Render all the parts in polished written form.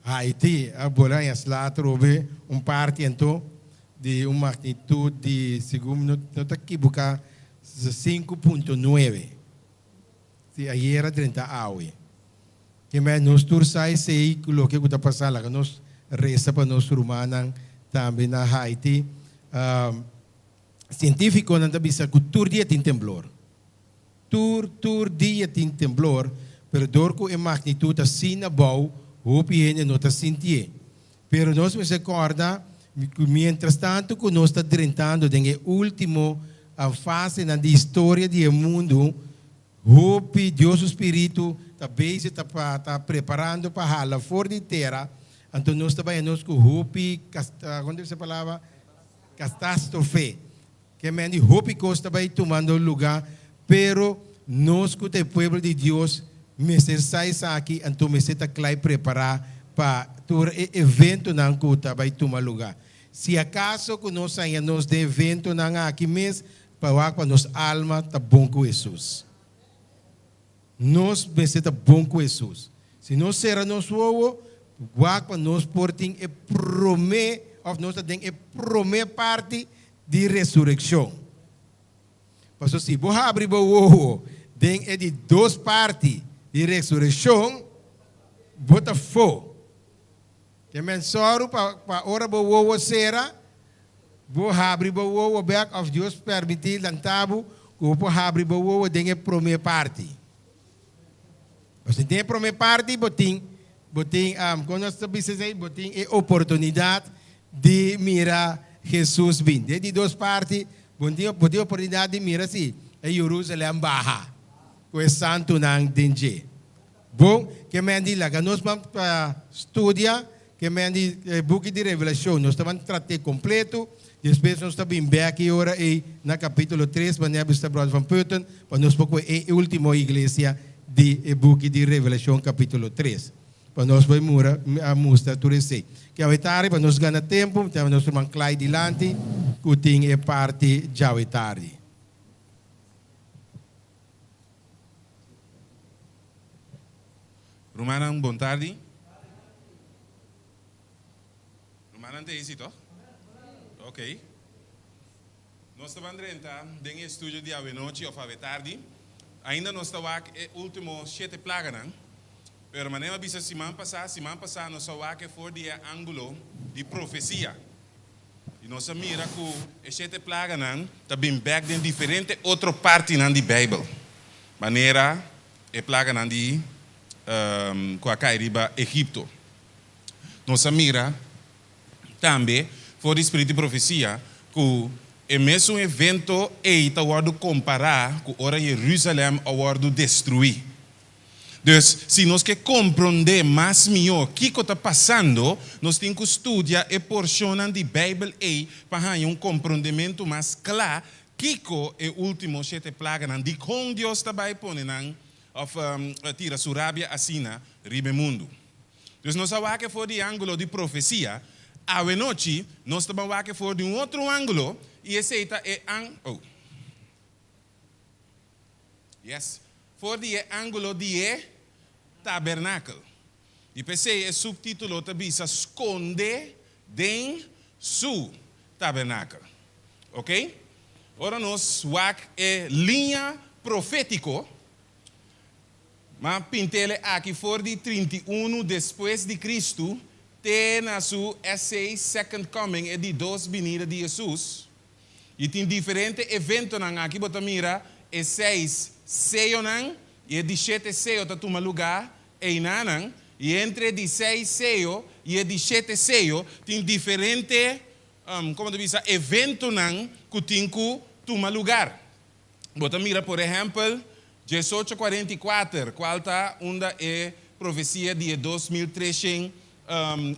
Haiti a bolbe haña sla atrobe un parti anto di un magnitut di segun mi no ta kibuká 5.9. Si ayera drenta awe. Ke mei nos tur sa esei ku loke ku ta pasa laga nos resa pa nos rumannan tambe na Haiti. Sientifikonan ta bisa ku tur dia tin temblor. Tur tur dia tin temblor, pero dor ku e magnitut ta asina abou, hopi hende no ta sintié. Pero nos mester kòrda ku miéntras tantu ku nos ta drentando den e último fasenan di historia di e mundu, hopi Dios su spiritu ta bezig ta ta preparando pa hala for di tera, anto nos ta bai nos ku hopi, kon ta bisa e palabra? Kastastrofe. Ke men di hopi kos ta bai tumando lugá, pero nos ku ta e pueblo di Dios mester sa esaki, anto mester ta kla i prepará pa tur e eventonan ku ta bai tuma lugá. Si akaso ku nos haña nos den eventonan aki mes, pa wak pa nos alma ta bon ku Hesus. Nos mester ta bon ku Hesus. Si nos sera nos wowo, wak pa nos por tin e promé, òf nos ta den e promé parti di resurekshon. Pasobra si bo habri bo wowo den e di dos parti di resurekshon, bo ta fo. Ke men sòru pa ora bo wowo sera, bo habri bo wowo bèk òf Dios pèrmití lanta bo ku bo por habri bo wowo den e promé parti. Pasobra den e promé parti bo tin, bo tin, kon nos ta bisa esei? Bo tin e oportunidat di mira Hesus bin. Den e di dos parti bo tin bo tin oportunidat di mira si e Jerusalèm baha ku e santunan den dje. Bon, ke men di laga nos ban pa studia ke men di e buki di Revelashon. Nos ta ban trat'é kompleto, despues nos ta bin bèk e ora ei na kapítulo tres, manera bisa Bròder Van Putten, pa nos por kohe e último iglesia di e buki di Revelashon kapítulo tres. Pa nos bai mura a mustra tur esei. Ke awe tardi pa nos gana tempu, mi ta nos ruman Clyde dilanti ku tin e parti djawe tardi. Rumannan bon tardi. Rumannan ta esi toch? Ok. Nos ta ban drenta den e estudio di awenochi of awe tardi. Ainda nos ta wak e ultimo shete plaganan. Pero manera mi a bisa siman pasa, siman pasa nos a wak e for di e angulo di profesia. I nos a mira ku e shete plaganan ta bin bèk den diferente otro partinan di Beibel, manera e plaganan di ku a kai riba Egipto. Nos a mira tambe for di spiritu di profesia ku e mesun evento ei ta wòrdu kompará ku ora Yerusalèm a wòrdu destruí. Dus, si nos ke komprondé mas mihó kiko ta pasando, nos tin ku studia e porshonnan di Beibel ei pa haña un komprondementu mas kla kiko e último shete plaganan, dikon Dios ta bai pone nan òf tira su rabia asina riba e mundu. Dus nos a wak for di e ángulo di profesia. Awenochi nos ta ban wak for di un otro ángulo, i esei ta e ang. Oh. Yes. For di e ángulo di e tabernakel. I p'esei e suptítulo ta bisa Skonde den su tabernakel. Oké? Ora nos wak e liña profétiko, m'a pint'el aki for di 31 despues di Kristu te na su SC Second Coming, e di dos binida di Hesus. I tin diferente eventonan aki bo ta mira e seis seyonan i e di shete seyo ta tuma lugá einanan i entre e di seis seyo i e di shete seyo tin diferente komo ta bisa eventonan ku tin ku tuma lugar. Bo ta mira por ehèmpel 1844 kual ta unda e profesia di e 2300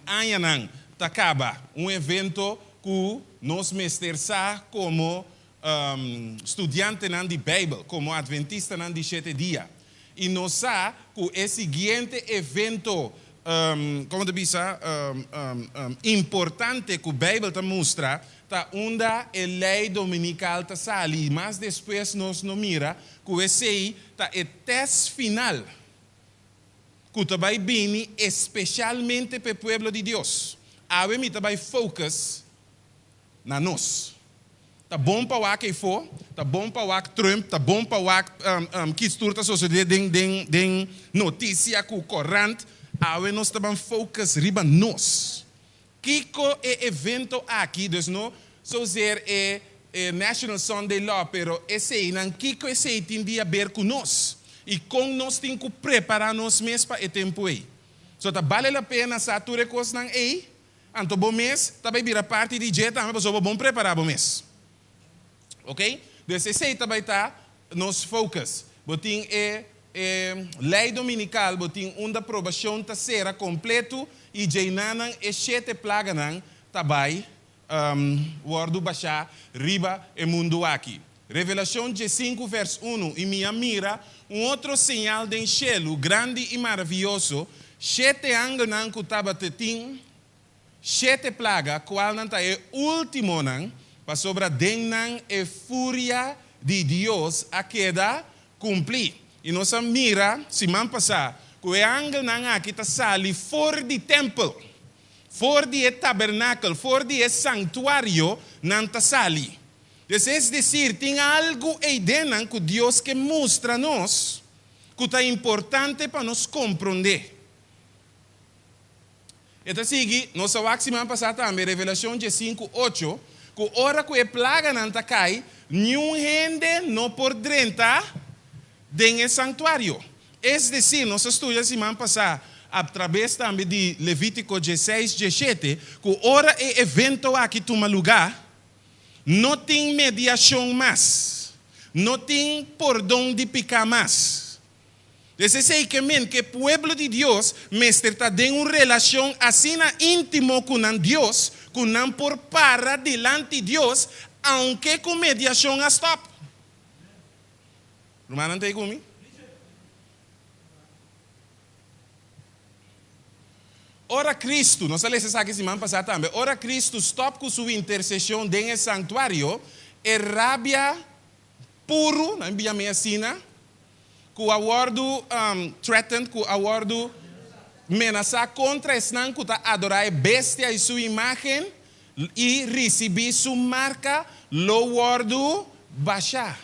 añanan ta kaba, un evento ku nos mester sa komo studiantenan di Beibel, komo Atventistanan di Shete Dia. I nos sa ku e siguiente evento, komo ta bisa, importante ku Beibel ta mustra ta unda e lei dominikal ta sali. I mas despues nos no mira ku esei ta e tèst final. ku ta bai bini espesialmente pa e pueblo di Dios. Awe mi ta bai focus na nos. Ta bon pa wak eifó, ta bon pa wak Trump, ta bon pa wak kits tur ta sosodé den den den notisia ku korant. Awe nos ta ban focus riba nos. Kiko e evento aki, dus no zozeer e e National Sunday Law, pero eseinan, kiko esei tin di haber ku nos? I kon nos tin ku prepará nos mes pa e tempu ei? So ta bale la pena sa tur e kosnan ei? Anto bo mes ta bai bira parti di dje tambe pasobra bo bon prepará bo mes. Ok? Dus esei ta bai ta nos focus. Bo tin e e lei dominikal, bo tin unda probashon ta sera kompletu i djeinanan e shete plaganan ta bai wòrdu bashá riba e mundu aki. Revelashon diesinku vèrs unu, I mi a mira un otro señal den shelu, grandi i maravioso, shete angelnan ku tabata tin shete plaga, kualnan ta e últimonan, pasobra den nan e furia di Dios a keda kumplí. I nos a mira siman pasá ku e angelnan aki ta sali for di tèmpel, for di e tabernakel, for di e sanktuario nan ta sali. Dus es desir, tin algu ei den nan ku Dios ke mustra nos ku ta importante pa nos komprondé. E ta sigui, nos a wak siman pasá tambe, Revelashon 15, 8, ku ora ku e plaganan ta kai, niun hende no por drenta den e sanktuario. Es desir, nos a studia siman pasá, a traves tambe di Levítiko 16, 17, ku ora e evento aki tuma lugá, no tin mediashon mas. No tin pordon di piká mas. Dus esei ke men ku e pueblo di Dios mester ta den un relashon asina íntimo ku nan Dios, ku nan por para dilanti Dios, aunke ku mediashon a stòp. Rumannan ta ei ku mi? Ora Kristu, nos a lesa esaki siman pasá tambe, ora Kristu stòp ku su interseshon den e sanktuario, e rabia puru, nan bia mi asina, ku a wòrdu threatened, ku a wòrdu menasá kontra esnan ku ta adorá e bestia i su imágen i risibí su marka, lo wòrdu bashá.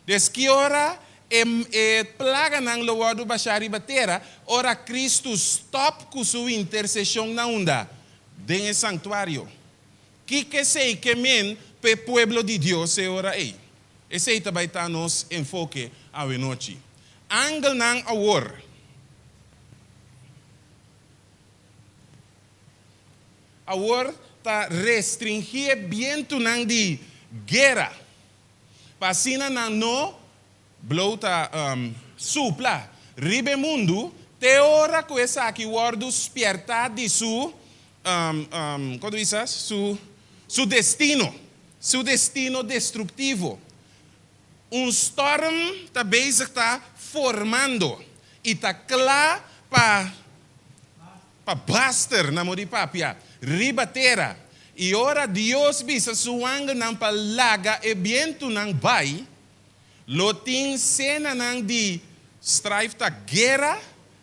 Des ki ora e e plaganan lo wòrdu bashá riba tera? Ora Kristu stòp ku su interseshon na unda? Den e sanktuario. Kiko esei ke men pa e pueblo di Dios e ora ei? Esei ta bai ta nos enfoke awenochi. Angelnan awor. Awor ta restringí e bientunan di guera. Pa asina nan no blow ta supla riba e mundu te ora ku esaki wòrdu spièrtá di su, kon ta bisa, su, su destino, su destino destruktivo. Un stòrm ta bezig ta formando i ta kla pa pa baster, na mo di papia, riba tera. I ora Dios bisa su angelnan pa laga e bientunan bai, lo tin senanan di strife ta guera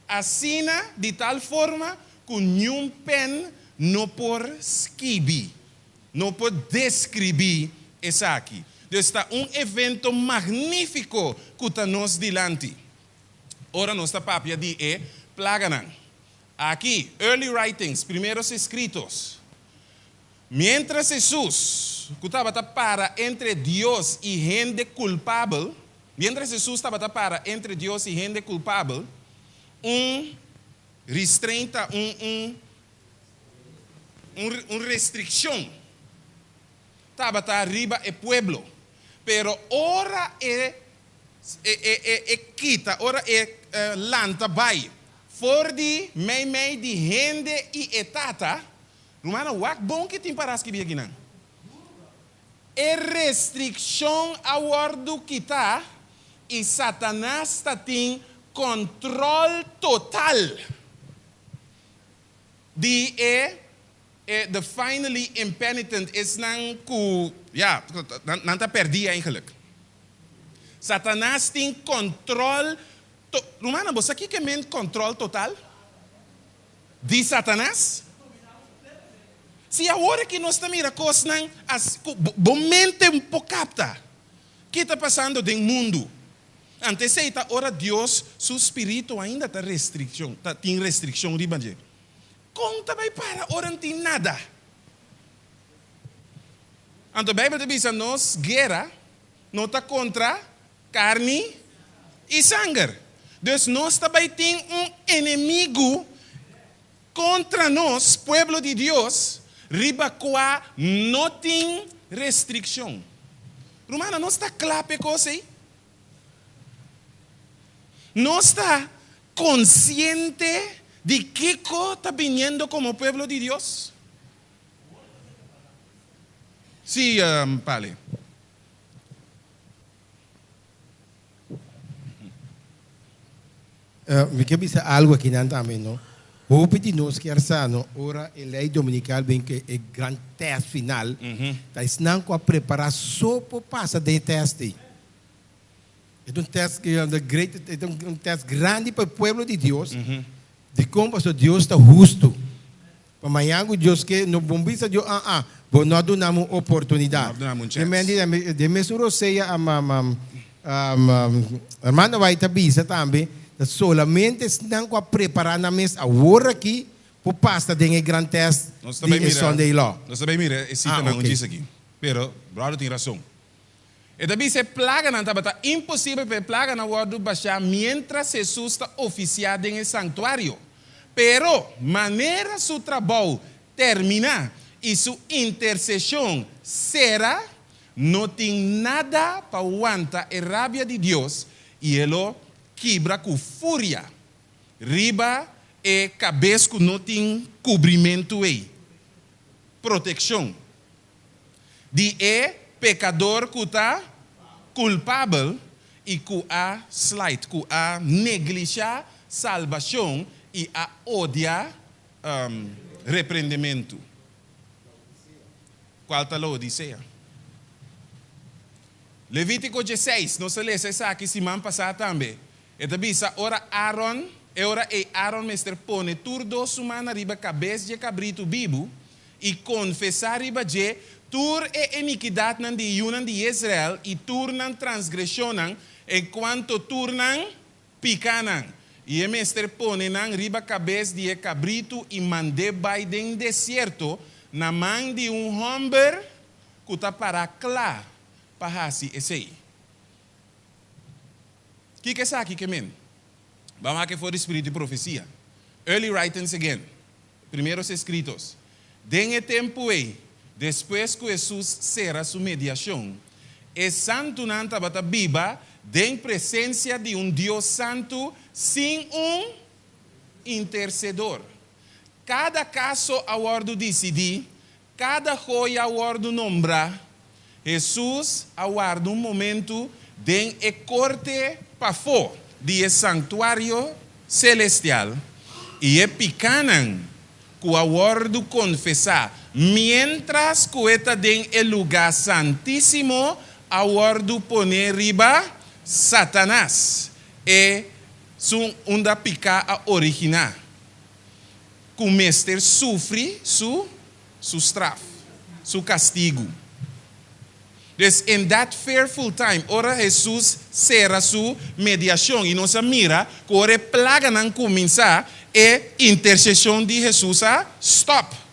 asina di tal forma ku niun pen no por skibi, no por deskribí esaki. Dus ta un evento magnífiko ku ta nos dilanti. Ora nos ta papia di e plaganan. Aki, early writings, primeros escritos. Miéntras Hesus, ku tabata para entre Dios i hende kulpabel, miéntras Hesus tabata para entre Dios i hende kulpabel, un restraint ta un un un un restrikshon tabata riba e pueblo. Pero ora e E, e, e, e kita, ora e lanta bai for di meimei di hende i e Tata, rumannan, wak bon ke tin pará skibí akinan. E restrikshon a wòrdu kitá i Satanas ta tin kòntròl total di e e the finally impenitent, esnan ku, ya, nan ta pèrdí eigenlijk. Satanas tin kòntròl To, rumannan, bo sa kiko e men kòntròl total di Satanas? Si awor aki nos ta mira kosnan as ku bo mente por kapta ki ta pasando den mundu. Anto esei ta ora Dios su spiritu ainda ta restrikshon, ta tin restrikshon riba dje. Kon ta bai para ora no tin nada? Anto Beibel ta bisa nos guera no ta kontra karni i sanger. Dus nos ta bai tin un enemigu kontra nos, pueblo di Dios, riba kua no tin restrikshon. Rumannan, nos ta kla pa e kos ei? Nos ta konsiente di kiko ta biniendo komo pueblo di Dios? Sí, Pale. Mi ke bisa algu akinan tambe, no? Hopi di nos kier sa, no, ora e lei dominikal bin ku e gran tèst final, ta esnan ku a prepará so por pasa den e tèst ei. E ta un tèst, the great, e ta un tèst grandi pa e pueblo di Dios. Dikon? Pasobra Dios ta hustu. Pa mañan ku Dios ke, no bon bisa Dios, ah ah, bo no a duna mi un oportunidat. No a duna mi un Den chèns. mente di, den mesun rosea, Hermano White ta bisa tambe, ta solamente esnan ku a prepará nan mes awor aki por pasa den e gran tèst Nos ta di bai e mira, Sunday Law. nos ta bai mira e Ah, sitanan un ok. djis aki. Pero, bròder tin rason. E ta bisa e plaganan tabata imposibel pa e plaganan wòrdu bashá miéntras Hesus ta ofisiá den e sanktuario. Pero, manera su trabou terminá i su interseshon sera, no tin nada pa wanta e rabia di Dios i e lo kibra ku furia riba e kabes ku no tin kubrimentu ei, protekshon. Di e pekador ku ta kulpabel i ku a slide, ku a neglishá salbashon i a odia reprendementu. Kual ta Laodisea? Levítiko dieseis, nos a lesa esaki siman pasá tambe. E ta bisa, Ora Aaron, e ora ei Aaron mester pone tur dos su man ariba kabes dje kabritu bibu, i konfesá riba dje tur e inikidatnan di yunan di Israel i tur nan transgreshonnan enkuanto tur nan pikánan. I e mester pone nan riba kabes di e kabritu i mand'é bai den desierto na man di un hòmber ku ta pará kla pa hasi esei. Kiko esaki ke men? Ban wak e for di spiritu di profesia. Early Writings Again. Primeros Escritos. Den e tempu ei, despues ku Hesus sera su mediashon, e santunan tabata biba den presensia di un Dios santu sin un intersedor. Kada kaso a wòrdu disidí, kada joya a wòrdu nombrá. Hesus a warda un momentu den e korte pafó di e sanktuario selestial, i e pikánan ku a wòrdu konfesá miéntras ku e ta den e lugá santísimo a wòrdu poné riba Satanas, esun unda piká a originá, ku mester sufri su su straf, su kastigu. Dus in that fearful time, ora Hesus sera su mediashon, i nos a mira ku ora e plaganan kuminsá, e interseshon di Hesus a stòp.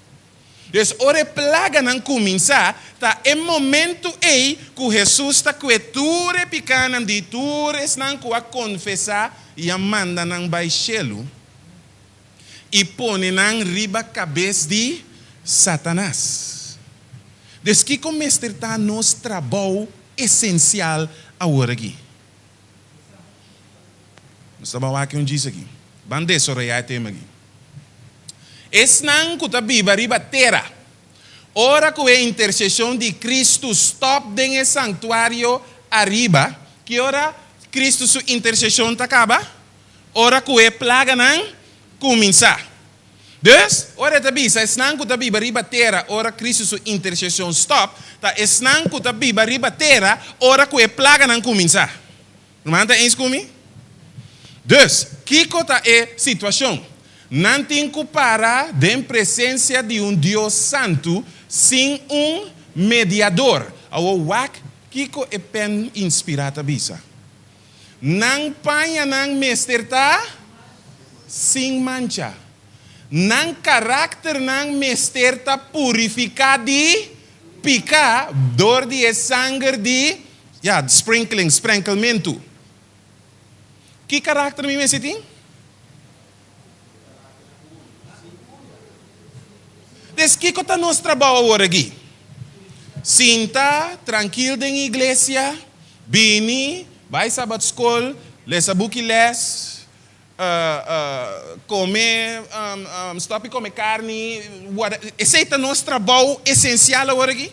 Dus ora e plaganan kuminsá, ta e momentu ei ku Hesus ta kue tur e pikánan di tur esnan ku a konfesá i a manda nan bai shelu. I pone nan riba kabes di Satanas. Dus kiko mester ta nos trabou esensial awor aki? Nos ta ban wak un djis aki. Ban desaroyá e tema aki. Esnan ku ta biba riba tera, ora ku e interseshon di Kristu stòp den e sanktuario ariba, ki ora Kristu su interseshon ta kaba? Ora ku e plaganan kuminsá. Dus, ora e ta bisa esnan ku ta biba riba tera ora Kristu su interseshon stòp, ta esnan ku ta biba riba tera ora ku e plaganan kuminsá. Ruman ta eens ku mi? Dus, kiko ta e situashon? Nan tin ku para den presensia di un Dios santu sin un mediador. Awor wak kiko e pèn inspirá ta bisa. Nan pañanan mester ta sin mancha. Nan karakternan mester ta purifiká di piká dor di e sanger di, ya, sprinkling, sprenkelmentu. Ki karakter mi mester tin? Des kiko ta nos trabou awor aki? Sinta trankil den iglesia, bini, bai sabat skol, lesa buki les, kome, stop di kome karni, esei ta nos trabou esensial awor aki?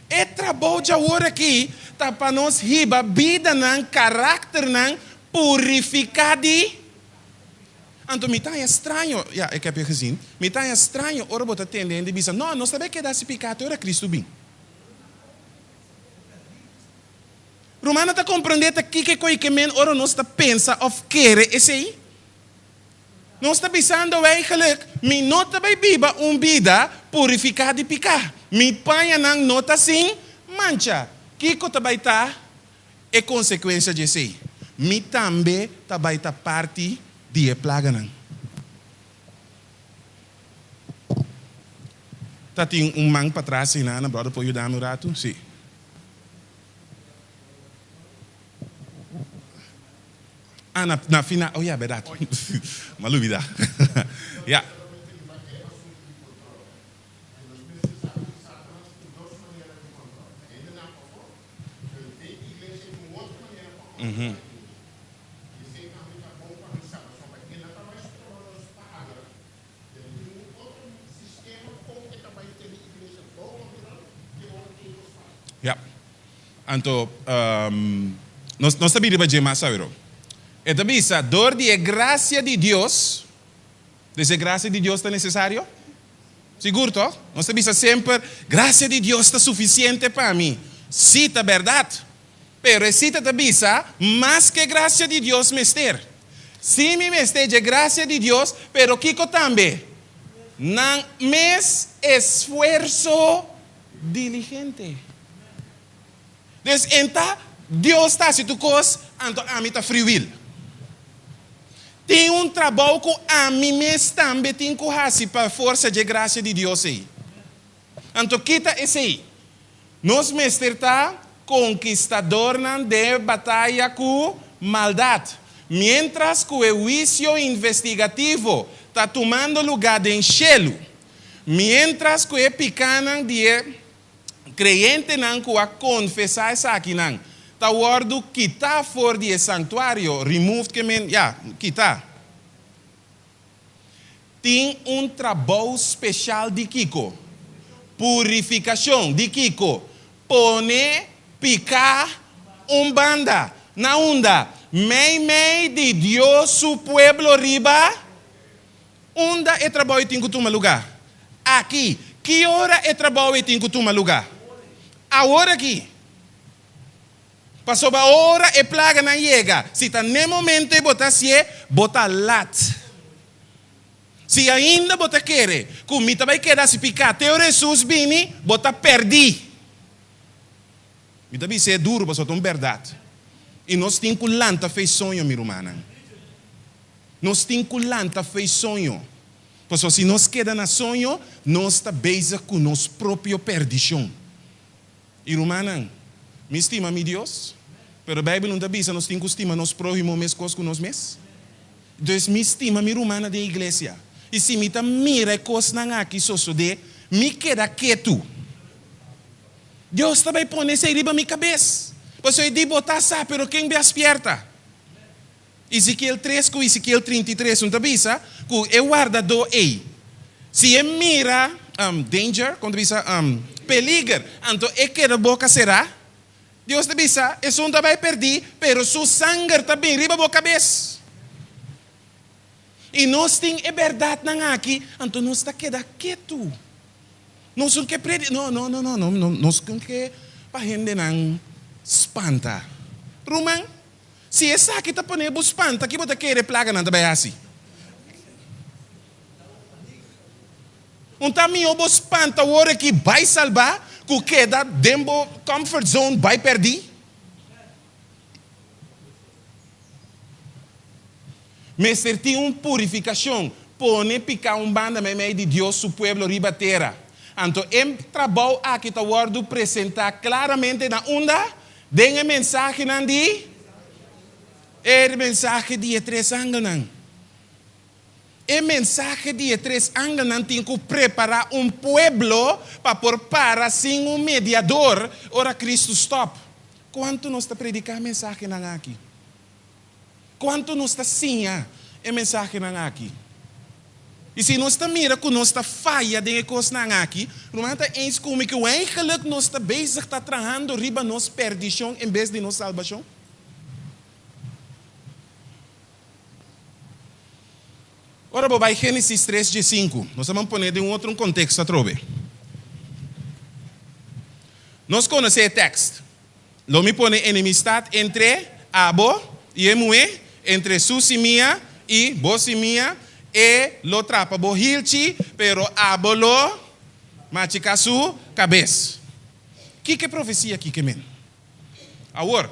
E trabou djawor aki ta pa nos hiba bidanan, karakternan purifiká di. Anto mi ta haña straño, ja, ik heb je gezien, mi ta haña straño ora bo ta tende hende bisa, No, nos ta bay keda hasi piká te ora Cristo bin. Rumannan ta komprendé ta kiko e koe men ora nos ta pensa òf kere esei? Nos ta bisando eigenlijk, Mi no ta bai biba un bida purifiká di piká. Mi pañanan no ta sin mancha. Kiko ta bai ta e konsekuensia di esei? Mi tambe ta bai ta parti di e plaganan. Ta tin un man patras einan, bròder por yuda mi un ratu? Sí. Ah, na, na final. Oh ja, berdad. M'a lubida. Ja. Ja. Anto, nos, nos ta bini riba dje mas awero. E ta bisa, dor di e grasia di Dios, dus e grasia di Dios ta nesesario? Sigur toch? Nos ta bisa semper, grasia di Dios ta sufisiente pa mi. Sí, ta bèrdat. Pero e sita ta bisa, mas ke grasia di Dios mester. Sí, mi mester dje grasia di Dios, pero kiko tambe? Nan mes esfuerso diligente. Dus en ta Dios ta hasi tur kos, anto ami ta free will. Tin un trabou ku ami mes tambe tin ku hasi pa forsa dje grasia di Dios ei. Anto kita esei? Nos mester ta konkistadornan den e bataya ku maldat. Miéntras ku e huisio investigativo ta tumando lugá den shelu, miéntras ku e pikánan di e kreyentenan ku a konfesá esakinan ta wòrdu kitá for di e sanktuario, removed ke men, ya, kitá. Tin un trabou speshal di kiko? Purifikashon. Di kiko? Pone piká un banda. Na unda? Meimei di Dios su pueblo riba unda e trabou ei tin ku tuma lugá? Aki. Ki ora e trabou ei tin ku tuma lugá? Awor aki. Pasobra ora e plaganan yega, si ta n'e momento ei bo ta hasié, bo ta lat. Si ainda bo ta kere ku mi ta bai keda hasi piká te ora Hesus bini, bo ta pèrdí. Mi ta bis'é duru pasobra ta un bèrdat. I nos tin ku lanta fe i soño, mi rumannan. Nos tin ku lanta fe i soño. Pasobra si nos keda na soño, nos ta bezig ku nos propio pèrdishon. I rumannan, mi stima mi Dios, pero Bijbel no ta bisa nos tin ku stima nos próhimo meskos ku nos mes? Dus mi stima mi rumannan den iglesia, i si mi ta mira e kosnan aki sosodé, mi keda ketu. Dios ta bai pone esei riba mi kabes, pasobra e di bo ta sa, pero ken bia spièrta? Ezekiel tres ku Ezekiel 33 un ta bisa ku e wardadó ei, si e mira danger, kon ta bisa, peliger, anto e keda boka será, Dios ta bisa, esun ta bai pèrdí, pero su sanger ta bin riba bo kabes. I nos tin e bèrdatnan aki, anto nos ta keda ketu. Nos no ke predi, no, no, no, no, no, nos no ke pa hendenan spanta. Ruman. Si esaki ta pone bo spanta, ki bo ta kere plaganan ta bai hasi? Un ta mihó bo spanta wor aki bai salbá ku keda den bo comfort zone bai pèrdí. Mester tin un purifikashon, pone piká un banda meimei di Dios su pueblo riba tera. Anto e trabou aki ta wòrdu presentá klaramente na unda? Den e mensahenan di e mensahe di e tres angelnan. E mensahe di e tres angelnan tin ku prepará un pueblo pa por para sin un mediador ora Kristu stòp. Kuantu nos ta prediká e mensahenan aki? Kuantu nos ta siña e mensahenan aki? I si nos ta mira ku nos ta faya den e kosnan aki, ruman ta eens ku mi ku eigenlijk nos ta bezig ta trahando riba nos perdishon en bes di nos salbashon? Ora bo bai Génesis tres diesinku, nos a ban pone den un otro un konteksto atrobe. Nos konosé e tèkst. Lo mi pone enemistat entre abo i e muhé, entre su simia i bo simia, e lo trapa bo hilchi, pero abo lo machiká su kabes. Kiko e profesia aki ke men? Awor,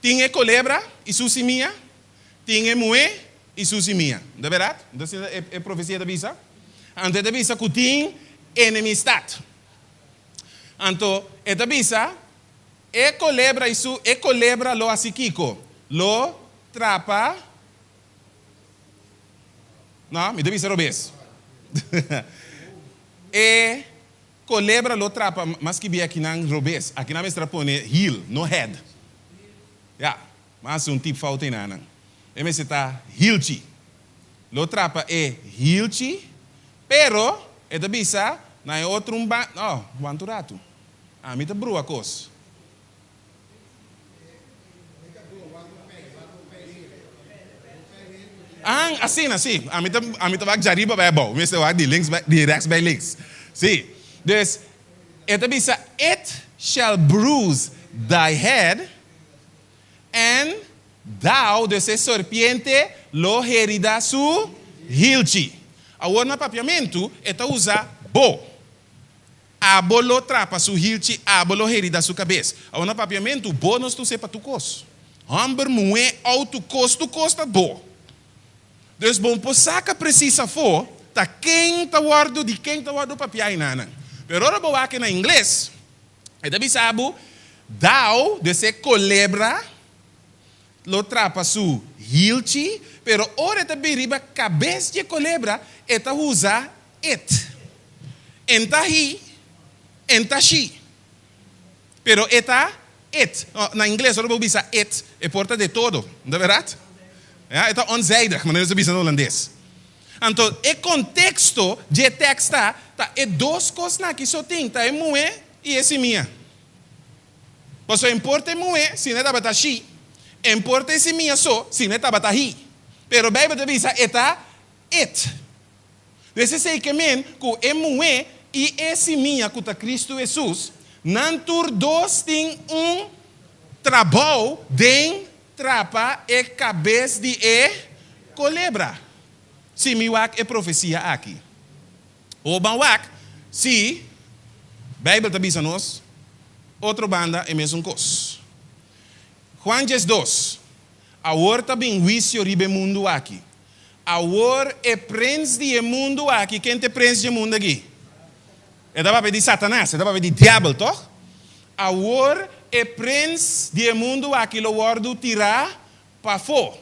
tin e kolebra i su simia, tin e muhé i su simia. No ta bèrdat? No ta asina e profesia ta bisa? Anto e ta bisa ku tin enemistat. Anto e ta bisa, E kolebra i su, e kolebra lo hasi kiko? Lo trapa, no, mi ta bisa robes. E kolebra lo trapa, mas skibi akinan robes, akinan mester a pone heel, no head. Ya, mi a hasi un tip fout einanan. E mester ta hielchi. Lo trapa e hielchi, pero e ta bisa na e otro un ba, oh, wanta un ratu. Ami ta brua kos. An, asina, si. Ami ta, ami ta wak djariba bai abou. Mi mester wak di links bai, di rechts bai links. Si. Dus, e ta bisa, It shall bruise thy head, and thou, dus e serpiente, lo herida su hilchi. Awor na papiamentu e ta usa bo. Abo lo trapa su hilchi, abo lo herida su kabes. Awor na papiamentu, bo nos ta us'é pa tur kos. Hòmber, muhé, outo, kos, tur kos ta bo. Dus bo por saka presis afó ta ken ta wòrdu, di ken ta wòrdu papiá enanan. Pero ora bo wak na ingles, e ta bisa bo, Thou, dus e kolebra, lo trapa su hilchi, pero ora e ta bin riba kabes di e kolebra, e ta usa it. En ta he, en ta she. Pero e ta it. Na ingles ora bo bisa it, e por ta de todo. No ta berdad? Ya, e ta onzijdig, manera nos ta bisa na holandes. Anto, e konteksto dje tekst ta, ta e dos kosnan aki so tin, ta e muhé i e simia. Pasobra en por ta e muhé si no e tabata she, en por ta e simia so si no e tabata he. Pero Bijbel ta bisa e ta it. Dus esei ke men ku e muhé i e simia ku ta Kristu Hesus, nan tur dos tin un trabou den trapa e kabes di e kolebra. Si mi wak e profesia aki. O ban wak si Bijbel ta bisa nos otro banda e mesun kos. Juan 12, Awor ta bin huisio riba e mundu aki. Awor e prens di e mundu aki, ken ta e prens di e mundu aki? E ta papia di Satanas, e ta papia di diabel, tòg? Awor e prens di e mundu aki lo wòrdu tirá pafó.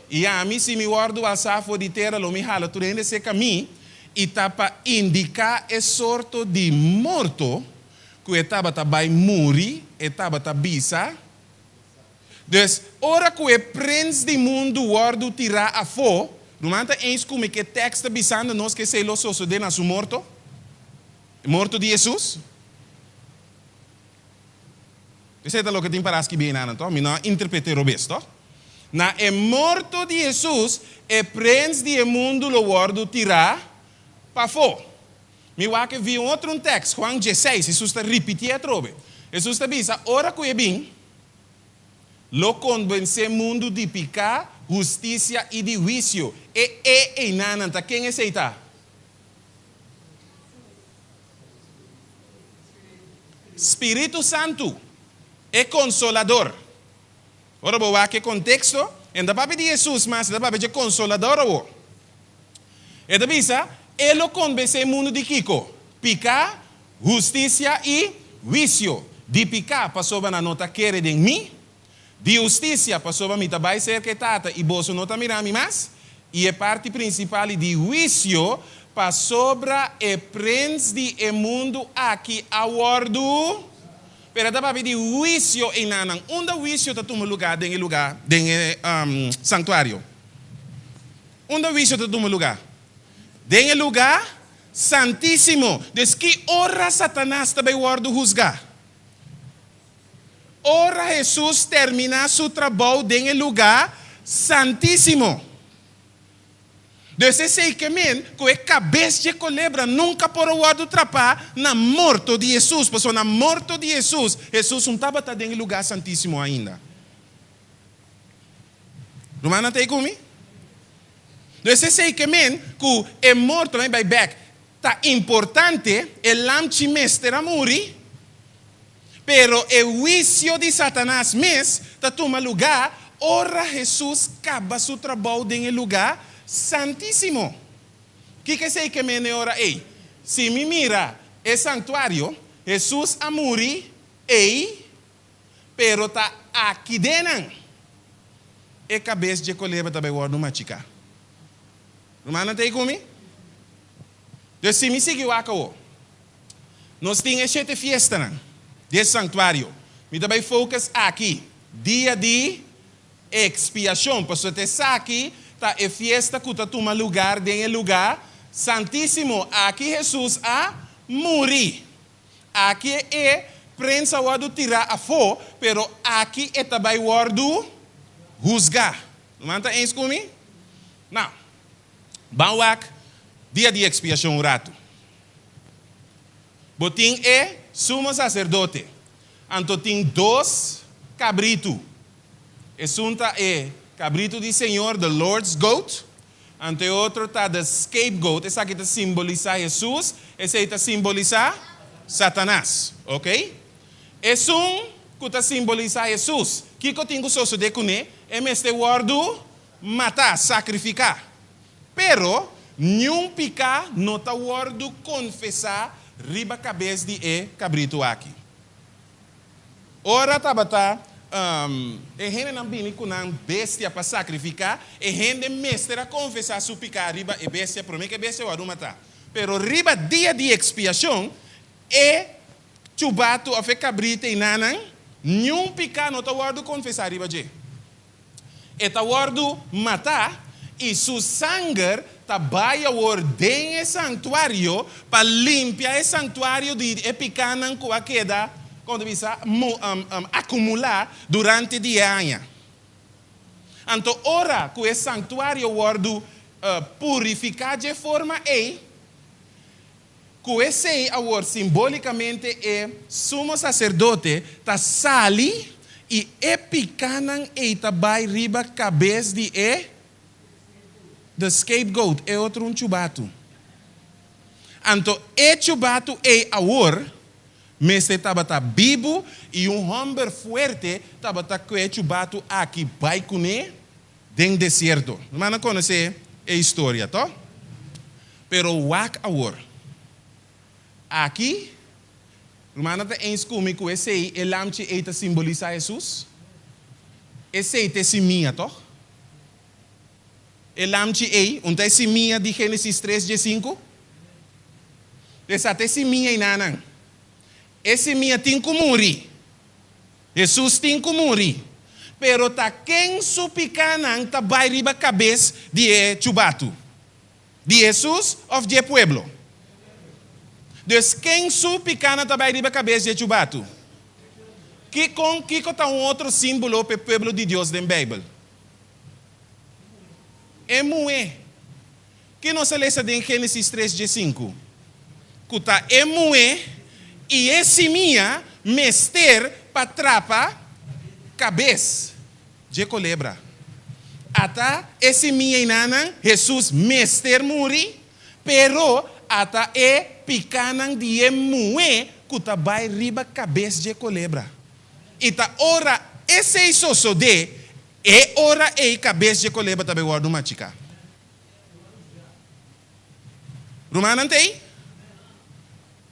I ami, si mi wòrdu alsá for di tera, lo mi hala tur hende serka mi, i ta pa indiká e sorto di morto ku e tabata bai muri, e tabata bisa, Dus, ora ku e prens di mundu wòrdu tirá afó, ruman ta eens ku mi ku e tèkst ta bisando nos ku esei lo sosodé na su morto? E morto di Hesus? Esei ta loke tin pará skibí einan anto, mi no a interpret'é robes, tòg? Na e morto di Hesus, e prens di e mundu lo wòrdu tirá pafó. Mi wak e vi un otro un tèkst, Juan diesseis, Hesus ta ripitié atrobe. Hesus ta bisa, ora ku e bin, Lo konvensé mundu di piká, hustisia i di huisio. E e einan ta ken esei ta? Spiritu Santu, e Konsolador. Ora bo wak e konteksto, e no ta papia di Hesus mas, e ta papia dje Konsolador awor. E ta bisa, E lo konvensé mundu di kiko? Piká, hustisia i huisio. Di piká, pasobra nan no ta kere den mi. Di hustisia, pasobra mi ta bai serka e Tata i boso no ta mira mi mas. I e parti prinsipal i di huisio, pasobra e prens di e mundu aki a wòrdu. Pero e ta papia di huisio einanan. Unda huisio ta tuma lugá den e lugá, den e santuario? Unda huisio ta tuma lugá? Den e lugá santísimo. Dus ki ora Satanas ta bai wòrdu husgá? Ora Hesus terminá su trabou den e lugá santísimo. Dus esei ke men ku e kabes dje kolebra nunka por a wòrdu trapá na morto di Hesus, pasobra na morto di Hesus, Hesus un tabata den e lugá santísimo ainda. Rumannan ta ei ku mi? Dus esei ke men ku e morto, laat mi bai bèk, ta importante, e lamchi mester a muri, pero e huisio di Satanas mes ta tuma lugá ora Hesus kaba su trabou den e lugá santísimo. Kiko esei ke men e ora ei? Si mi mira e santuario, Hesus a muri ei, pero ta aki den nan e kabes dje kolebra ta bai wòrdu machiká. Rumannan ta ei ku mi? Dus si mi sigui wak awor, nos tin e shete fiestanan di e sanktuario. Mi ta bai focus aki, Dia di Ekspiashon, pasobra ta esaki ta e fiesta ku ta tuma lugar den e lugá santísimo. Aki Hesus a muri. Aki e prens a wòrdu tirá afó, pero aki e ta bai wòrdu husgá. Ruman ta eens ku mi? Nou, ban wak Dia di Ekspiashon un ratu. Bo tin e sumo saserdote, anto tin dos kabritu. Esun ta e kabritu di Señor, the Lord's goat, anto e otro ta the scapegoat. Esaki ta simbolisá Hesus, esei ta simbolisá Satanas. Oké? Esun ku ta simbolisá Hesus, kiko tin ku sosodé kuné? E mester wòrdu matá, sakrifiká. Pero, niun piká no ta wòrdu konfesá riba kabes di e kabritu aki. Ora tabata e hendenan bini ku nan bestia pa sakrifiká, e hende mester a konfesá su piká riba e bestia promé ku e bestia wòrdu matá. Pero riba Dia di Ekspiashon, e chubatu òf e kabrita einanan, niun piká no ta wòrdu konfesá riba dje. E ta wòrdu matá i su sanger ta bai awor den e sanktuario pa limpia e sanktuario di e pikánan ku a keda, kon ta bisa, akumulá durante di e aña. Anto ora ku e sanktuario wòrdu purifiká dje forma ei, ku esei awor simbólikamente e sumo saserdote ta sali i e pikánan ei ta bai riba kabes di e the scapegoat, e otro un chubatu. Anto e chubatu ei awor mester tabata bibu i un hòmber fuerte tabata kue e chubatu aki bai kuné den desierto. Rumannan konosé e historia, tò? Pero wak awor. Aki, rumannan ta eens ku mi ku esei, e lamchi ei ta simbolisá Hesus? Esei ta e simia, tòg? E lamchi ei, un ta e simia di Génesis tres diesinku? Esa ta e simia einanan. E simia tin ku muri. Hesus tin ku muri, pero ta ken su pikánan ta bai riba kabes di e chubatu? Di Hesus òf di e pueblo? Dus ken su pikánan ta bai riba kabes di e chubatu? Kikon kiko ta un otro símbolo pa e pueblo di Dios den Beibel? E muhé. Ke nos a lesa den Génesis tres diesinku? Ku ta e muhé i e simia mester pa trapa kabes. dje kolebra. Ata e simia einanan, Hesus mester muri, pero ata e pikánan di e muhé ku ta bai riba kabes dje kolebra. I ta ora esei sosodé, e ora ei kabes dje kolebra ta bai wòrdu machiká. Rumannan ta ei?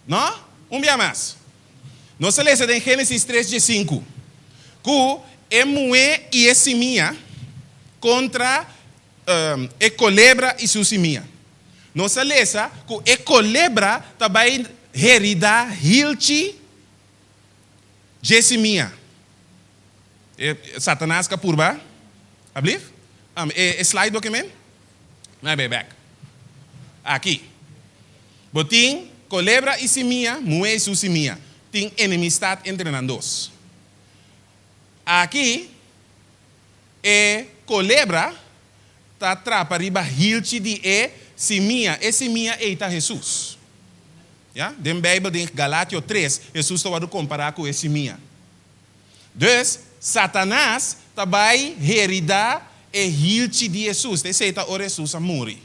No? Un bia mas. Nos ta lesa den Génesis tres diesinku ku e muhé i e simia kontra e kolebra i su simia. Nos ta lesa ku e kolebra ta bai heridá hilchi dje simia. E Satanas ka purba. Ablief? E slide bo ke men? Mai bai bek. Aki. Bo tin kolebra i simia, muhé i su simia. Tin enemistat entre nan dos. Aki e kolebra ta trapa riba hilchi di e simia. E simia ei ta Hesus. Ya? Den Beibel, den Galatio tres, Hesus ta wòrdu kompará ku e simia. Dus, Satanas ta bai heridá e hilchi di Hesus. Esei ta ora Hesus a muri.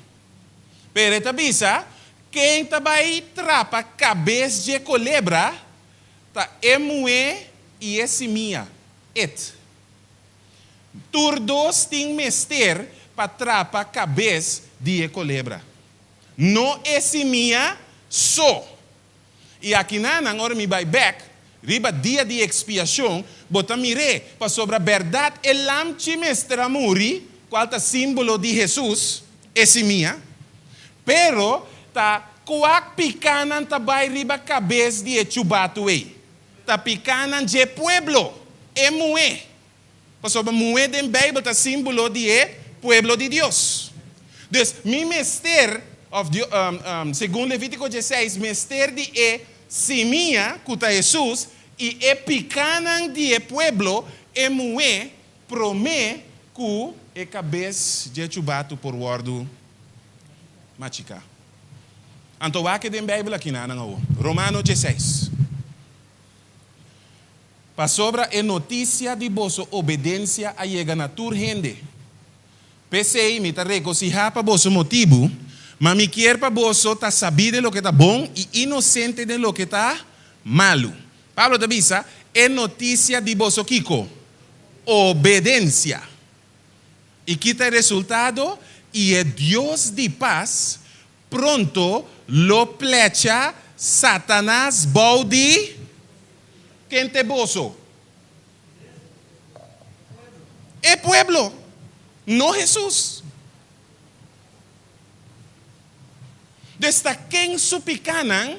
Pero e ta bisa, Ken ta bai trapa kabes dje kolebra ta e muhé i e simia, et. Tur dos tin mester pa trapa kabes di e kolebra, no e simia so. I akinanan, ora mi bai bèk, riba dia di ekspiashon, bo ta mir'é, pasobra bèrdat e lamchi mester a muri, kual ta símbolo di Hesus, e simia, pero ta kua pikánan ta bai riba kabes di e chubatu ei? Ta pikánan dje pueblo, e muhé. Pasobra muhé den Beibel ta símbolo di e pueblo di Dios. Dus, mi mester, òf segun Levítiko dieseis, mester di e simia, ku ta Hesus, i e pikánan di e pueblo, e muhé, promé ku e kabes dje chubatu por wòrdu machiká. Anto wak e den Beibel akinanan awor. Romano dieseis. Pasobra e notisia di boso obedensia a yega na tur hende. P'esei mi ta regosihá pa boso motibu, ma mi kier pa boso ta sabí den loke ta bon i inosente den loke ta malu. Pablo ta bisa, E notisia di boso kiko? Obedensia. I ki ta e resultado? I e Dios di pas Pronto lo plecha Satanas bou di ken te boso? E pueblo, no Hesus. Dus ta ken su pikánan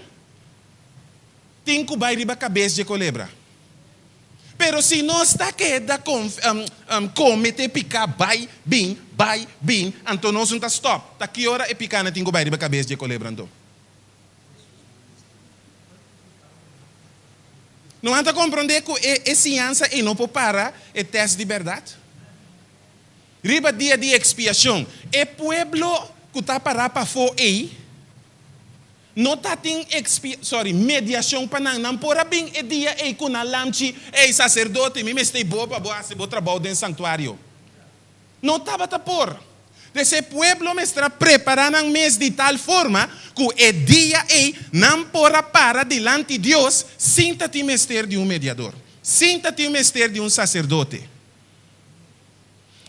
tin ku bai riba kabes dje kolebra. Pero si nos ta keda komete piká bai bin, bai bin, anto nos no ta stòp. Ta ki ora e pikánan tin ku bai riba kabes dje kolebra anto? No nan ta komprondé ku e siñansa ei no por para e tèst di bèrdat? Riba dia di ekspiashon, e pueblo ku ta pará pafó ei, No ta tin expi, sorry, mediacion pa nan. Nan por a bin e dia ei cu nan lamchi, Ey, sacerdote, mi mester bo pa bo haci bo trabou den santuario. No tabata por. Des e pueblo mester a prepara nan mes di tal forma cu e dia ei nan por a para dilanti Dios sin ta tin mester di un mediador, sin ta tin mester di un sacerdote.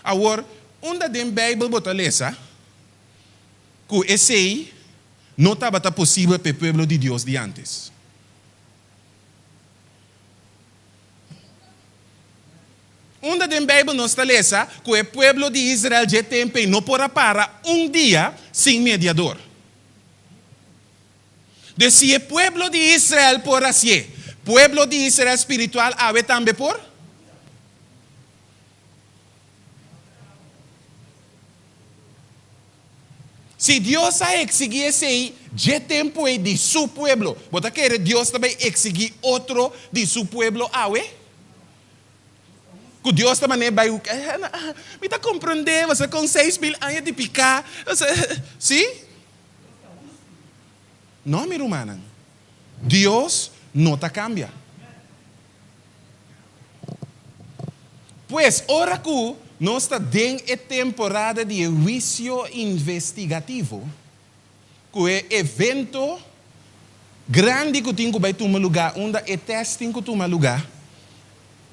Awor, unda den Bijbel bo ta lesa cu esei no tabata posibel pa e pueblo di Dios di antes. Unda den Bijbel nos ta lesa cu e pueblo di Israel dje tempo ei no por a para un dia sin mediador? Dus si e pueblo di Israel por hacié, pueblo di Israel spiritual awe tambe por? Si Dios a eksigí esei dje tempu ei di su pueblo, bo ta kere Dios ta bai eksigí otro di su pueblo awe? Ku Dios ta manera bai, Mi ta komprendé, bo sa kon 6000 aña di piká, sí? No, mi rumannan, Dios no ta kambia. Pues, ora ku nos ta den e temporada di e huisio investigativo, ku e evento grandi ku tin ku bai tuma lugá unda e tèst tin ku tuma lugá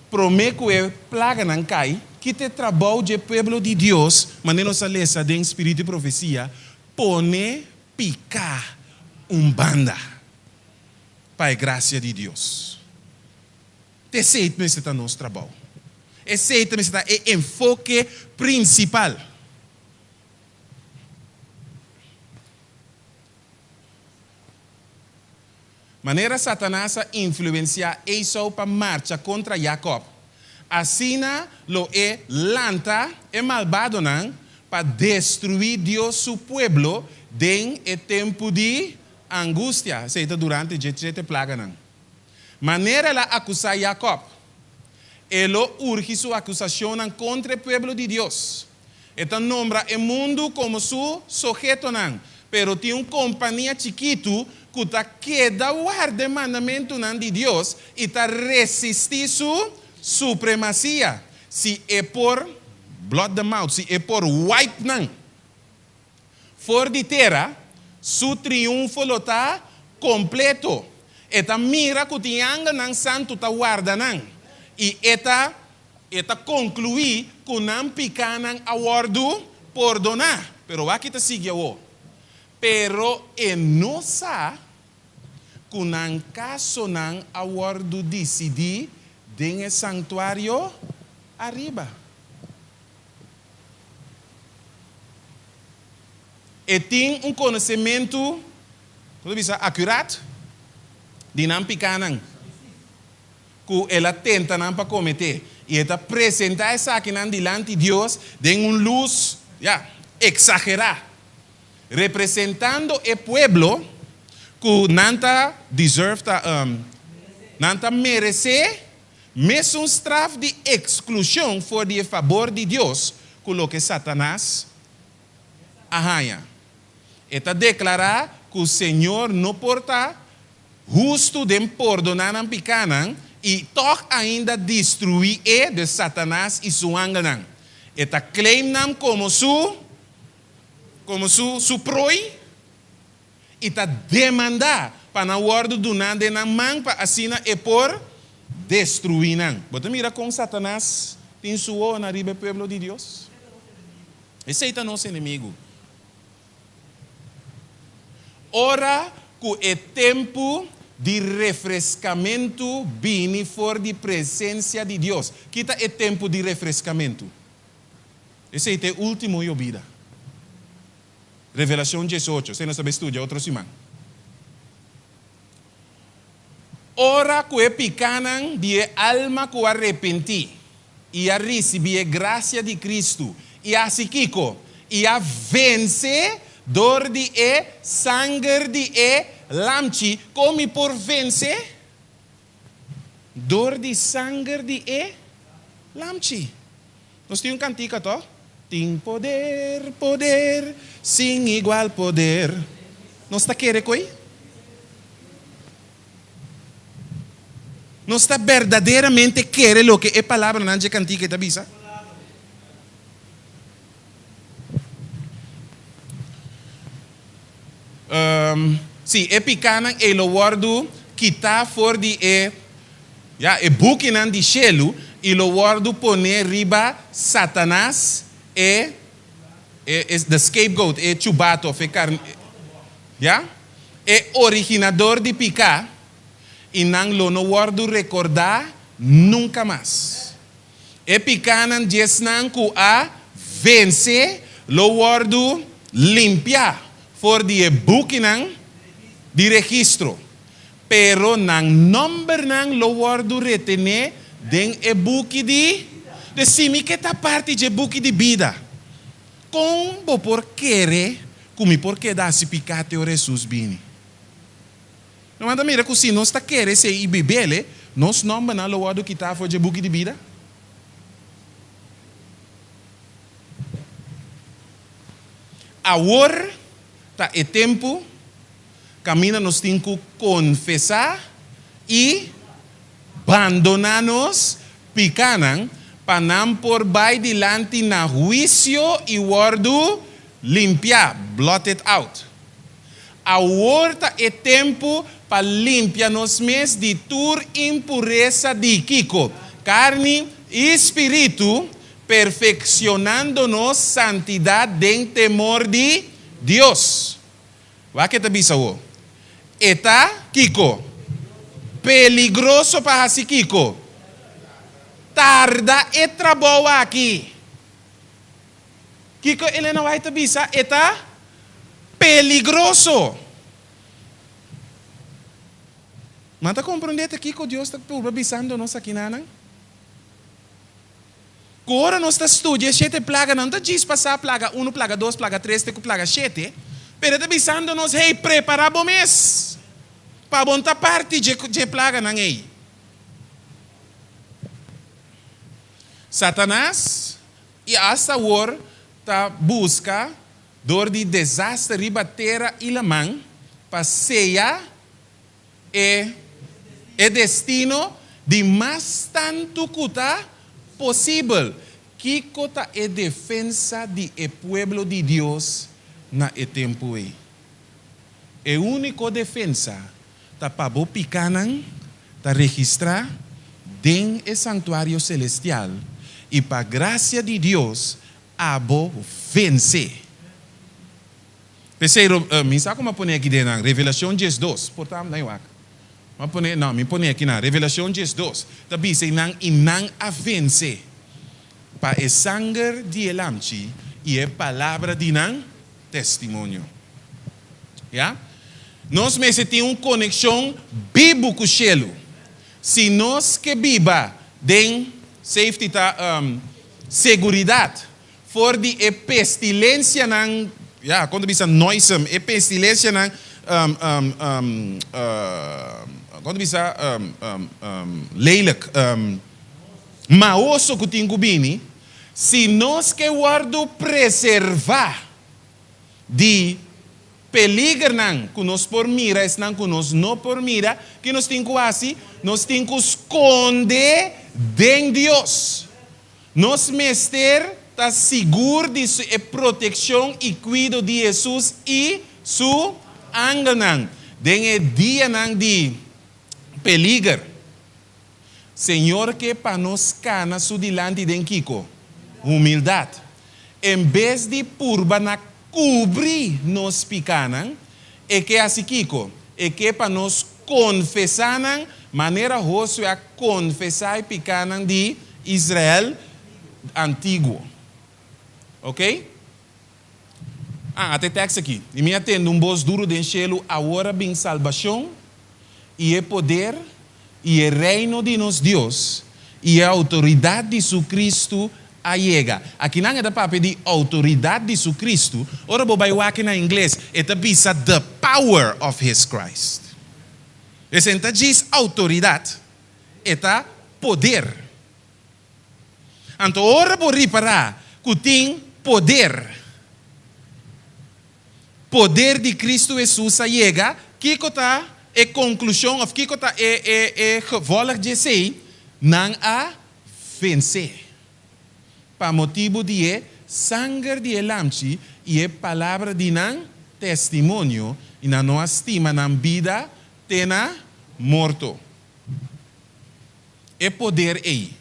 promé ku e plaganan kai, kita e trabou dje pueblo di Dios, manera nos a lesa den Spiritu i Profesia, pone piká un banda pa e grasia di Dios. T'esei mester ta nos trabou. Esei ta mester ta e enfoke prinsipal. Manera Satanas a influensiá Esau pa marcha kontra Jakòb, asina lo e lanta e malbadonan pa destruí Dios su pueblo den e tempu di angustia, esei ta durante dje shete plaganan. Manera el a akusá Jakòb, e lo urgi su akusashonnan kontra e pueblo di Dios. E ta nombra e mundu komo su sohetonan, pero tin un kompania chikitu ku ta keda warda e mandamentunan di Dios i ta resistí su supremasia. Si e por blot them out, si e por wipe nan for di tera, su triunfo lo ta kompleto. E ta mira ku tin angelnan santu ta warda nan, i e ta E ta konkluí ku nan pikánan a wòrdu pordoná. Pero wak ta sigui awor. Pero e no sa ku nan kasonan a wòrdu disidí den e sanktuario ariba. E tin un konosementu, kon ta bisa, akurat di nan pikánan. Ku el a tenta nan pa kometé, i e ta presentá esakinan dilanti Dios den un lus, ya, eksagerá, representando e pueblo ku nan ta deserve, ta, nan ta meresé mesun straf di eksklushon for di e fabor di Dios ku loke Satanas a haña. E ta deklará ku Señor no por ta hustu den pordoná nan pikánan i tòg ainda destruí e, dus Satanas i su angelnan. E ta claim nan komo su, komo su, su prooi i ta demandá pa nan wòrdu duná den nan man pa asina e por destruí nan. Bo ta mira kon Satanas tin su wowonan riba e pueblo di Dios? Esei ta nos enemigu. Ora ku e tempu di refreskamentu bini for di presensia di Dios. Ki ta e tempu di refreskamentu? Esei ta e último yobida. Revelashon diesocho, esei nos ta bai studia otro siman. Ora ku e pikánan di e alma ku a repentí i a risibí e grasia di Kristu i a hasi kiko? I a vense dor di e sanger di e Lamchi. Kon mi por vense? Dor di sanger di e Lamchi. Nos tin un kantika to? Tin poder, poder, sin igual poder. Nos ta kere koe? Nos ta berdaderamente kere loke e palabranan dje kantika ei ta bisa? Sí, e pikánan ei lo wòrdu kitá for di e, ya, e bukinan di shelu i lo wòrdu poné riba Satanas, e, e, e, the scapegoat, e chubato òf e karn, ya, e originador di piká, i nan lo no wòrdu rekordá nunka mas. E pikánan di esnan ku a vense lo wòrdu limpiá for di e bukinan di registro, pero nan nòmbernan lo wòrdu retené den e buki di. Dus si mi ke ta parti dje buki di bida, kon bo por kere ku mi por keda hasi piká te ora Hesus bini? No manda mira ku si nos ta kere esei i bibele, nos nòmbernan lo wòrdu kitá for dje buki di bida? Awor ta e tempu kaminda nos tin ku konfesá i bandoná nos pikánan. Pa nan por bai dilanti na huisio i wòrdu limpiá, blotted out. Awor ta e tempu pa limpia nos mes di tur impuresa di kiko? Karni i spiritu, perfekshonando nos santidat den temor di Dios. Wak e ta bisa awor. E ta kiko? Peligroso pa hasi kiko? Tarda e trabou aki. Kiko Elena White ta bisa? E ta peligroso. Ma ta komprondé ta kiko Dios ta purba bisando nos akinanan? Ku ora nos ta studia e shete plaganan, no ta djis pasá plaga unu, plaga dos, plaga tres te ku plaga shete, pero e ta bisando nos, Hey, prepará bo mes pa bo no ta parti dje plaganan ei. Satanas i asta awor ta buska dor di desaster riba tera i laman pa seya e e destino di mas tantu ku ta posibel. Kiko ta e defensa di e pueblo di Dios na e tempu ei? E úniko defensa ta pa bo pikánan ta registrá den e santuario selestial i pa grasia di Dios abo vense. P'esei, mi sa ku mi a pone aki den nan, Revelashon 12, por ta nan wak. Mi a pone, no, mi pone aki nan, Revelashon 12 ta bisa i nan i nan a vense pa e sanger di e Lamchi i e palabra di nan testimonio. Ya. Nos mester tin un konekshon bibu ku shelu. Si nos ke biba den safety ta seguridat for di e pestilensianan, ya, kon ta bisa noisome, e pestilensianan, kon ta bisa lelijk, maoso ku tin ku bini, si nos ke wòrdu preservá di peligernan ku nos por mira, esnan ku nos no por mira, ki nos tin ku hasi? Nos tin ku skonde den Dios. Nos mester ta sigur di su e protekshon i kuido di Hesus i su angelnan den e dianan di peliger. Señor ke pa nos kana su dilanti den kiko? Humildat. En bes di purba na kubri nos pikanan, e ke hasi kiko? E ke pa nos konfesá nan manera Hosue a konfesá e pikanan di Israel antiguo. Oke? Ah, ata e tekst aki. I mi a tende un bos duru den shelu, Awor a bin salbashon i e poder i e reino di nos Dios i e outoridat di su Kristu a yega. Akinan e ta papia di outoridat di su Kristu. Ora bo bai wak na ingles, e ta bisa the power of his Christ. Esei no ta djis outoridat, e ta poder. Anto ora bo ripará ku tin poder, poder di Kristu Hesus a yega, kiko ta e konklushon òf kiko ta e e e gevolg di esei? Nan a vensé pa motibu di e sanger di e Lamchi i e palabra di nan testimonio, i nan no a stima nan bida te na morto. E poder ei,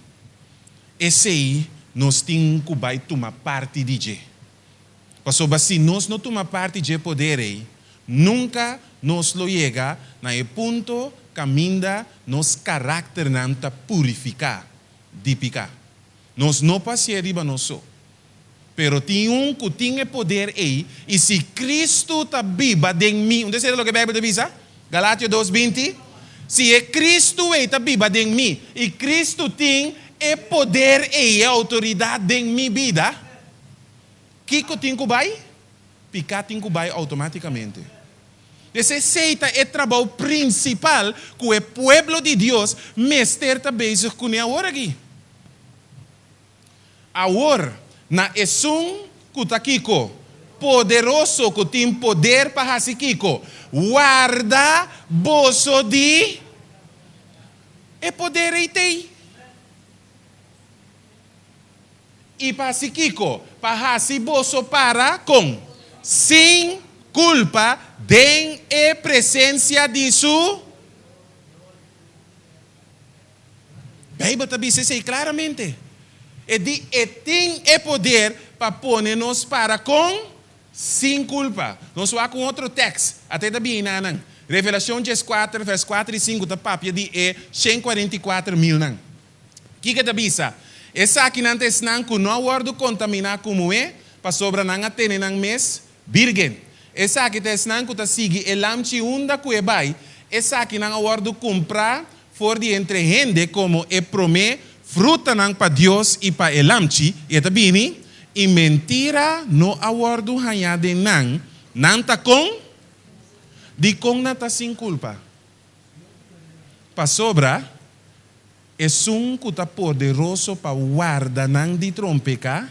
esei nos tin ku bai tuma parti di dje. Pasobra si nos no tuma parti dje poder ei, nunka nos lo yega na e punto kaminda nos karakternan ta purifiká di piká. Nos no por hasié riba nos so. Pero tin un ku tin e poder ei, i si Kristu ta biba den mi, un ta esei loke Beibel ta bisa? Galatio dos, 20, Si e Kristu ei ta biba den mi, i Kristu tin e poder ei, e outoridat den mi bida, kiko tin ku bai? Piká tin ku bai outomátikamente. Des esei ta e trabou prinsipal ku e pueblo di Dios mester ta bezig kuné awor aki. Awor, na esun ku ta kiko? Poderoso, ku tin poder pa hasi kiko? Warda boso di e poder ei t'ei. I pa hasi kiko? Pa hasi boso para kon? Sin kulpa den e presensia di su. Beibel ta bisa esei klaramente. E di e tin e poder pa pone nos para kon? Sin kulpa. Nos wak un otro tèks, ata e ta bini na nan. Revelashon dieskuater, vèrs kuater i sinku ta papia di e 144.000 nan. Kiko e ta bisa? Esakinan ta esnan ku no a wòrdu kontaminá ku muhé, pasobra nan a tene nan mes bírgen. Esaki ta esnan ku ta sigui e lamchi unda ku e bai. Esakinan a wòrdu kumprá for di entre hende komo e promé frutanan pa Dios i pa e lamchi, i e ta bini, i mentira no a wòrdu hañá den nan. Nan ta kon? Dikon nan ta sin kulpa? Pasobra esun ku ta poderoso pa warda nan di trompeká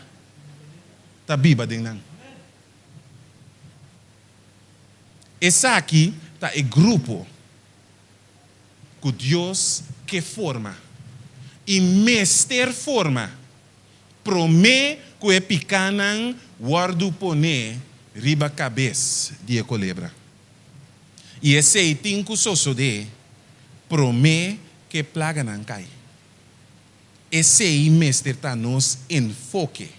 ta biba den nan. Esaki ta e grupo ku Dios ke forma i mester forma promé ku e pikánan wòrdu poné riba kabes di e kolebra. I esei tin ku sosodé promé ku e plaganan kai. Esei mester ta nos enfoke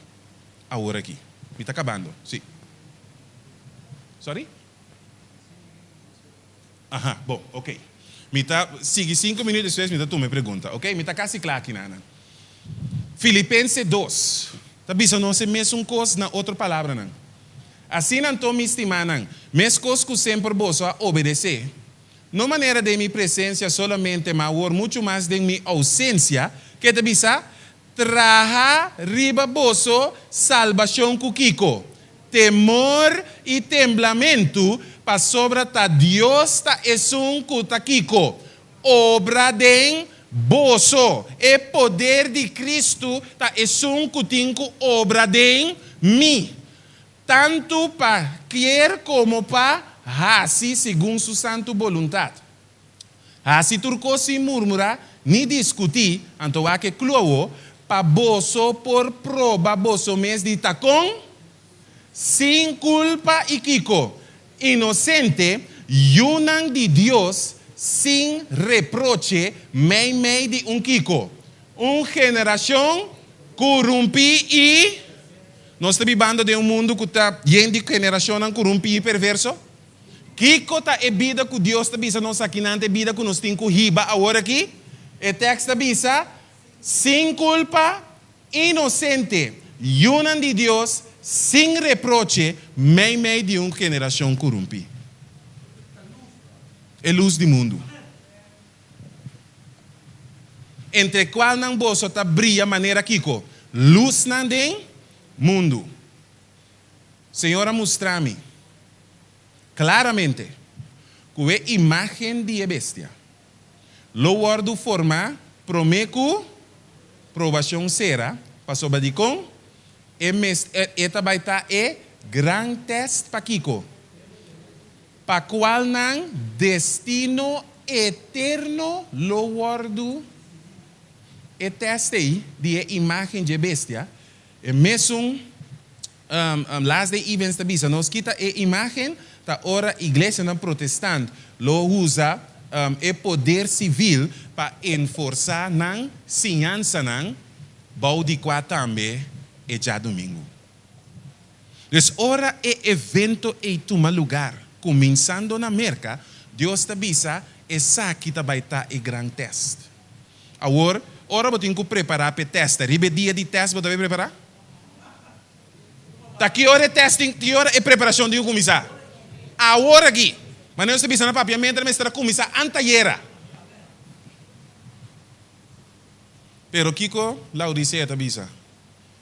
awor aki. Mi ta kabando, sí. Sorry? Aha, bon, ok. Mi ta sigui sinku minuut despues mi ta tuma e pregunta, ok? Mi ta kasi kla aki, Nana. Filipense dos ta bisa nos e mesun kos na otro palabranan. Asina anto, mi stimánan, meskos ku semper boso a obedesé, no manera den mi presensia solamente, ma awor muchu mas den mi ousensia, ke ta bisa, Traha riba boso salbashon ku kiko? Temor i temblamentu, pasobra ta Dios ta esun ku ta kiko? Obra den boso. E poder di Kristu ta esun ku tin ku obra den mi, tantu pa kier komo pa hasi segun su santu boluntat. Hasi tur kos sin murmurá ni diskutí, anto wak e kluawo, pa boso por proba boso mes di ta kon? Sin kulpa i kiko? Inosente, yunan di Dios sin reproche meimei di un kiko? Un generashon kurumpí i. Nos ta bibando den un mundu ku ta yen di generashonnan kurumpí i perverso. Kiko ta e bida ku Dios ta bisa nos akinan ta e bida ku nos tin ku hiba awor aki? E tèks ta bisa, Sin kulpa, inosente, yunan di Dios, sin reproche, meimei di un generashon kurumpí. E lus di mundu. Entre kualnan boso ta bria manera kiko? Lusnan den mundu. Señor a mustra mi claramente cu e imagen di e bestia lo wordo forma prome cu probacion cera, pasobra dicon e e ta bay ta e gran test pa kico? Pa cual nan destino eterno lo wordo e test ey di e imagen dje bestia E mesun Last Day Events ta bisa nos kita e imagen ta ora iglesianan protestant lo usa e poder sivil pa enforsa nan siñansanan bou di kua tambe e djadumingu. Dus ora e evento ei tuma lugar, kuminsando na Merka, Dios ta bisa esaki ta bai ta e gran test. Awor, ora bo tin ku prepará p'e tèst, ta riba e dia di tèst bo ta bai prepará? Ta ki ora e tèst tin, ki ora e preparashon tin ku kuminsá? Awor aki. Manera nos ta bisa na papiamentu, ta mester a kuminsá antayera. Pero kiko Laodisea ta bisa?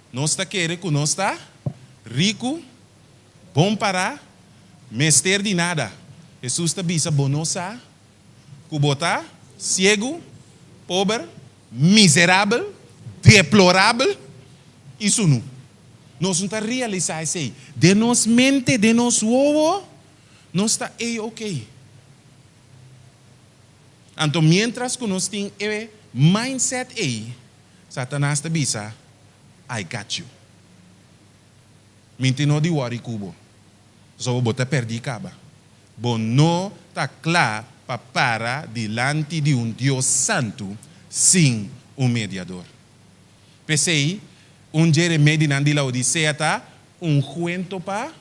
Nos ta kere ku nos ta riku, bon pará, mester di nada. Hesus ta bisa, Bo no sa ku bo ta siegu, pober, miserabel, deplorabel i sunu. Nos no ta realisá esei. Den nos mente, den nos wowo, nos ta ei oké. Anto miéntras ku nos tin e mindset ei, Satanas ta bisa, I got you. Mi n'tin no di wòri ku bo. Pasobra bo ta pèrdí kaba. Bo no ta kla pa para dilanti di un Dios santu sin un mediador. P'esei, un dje remedinan di Laodisea ta unguento pa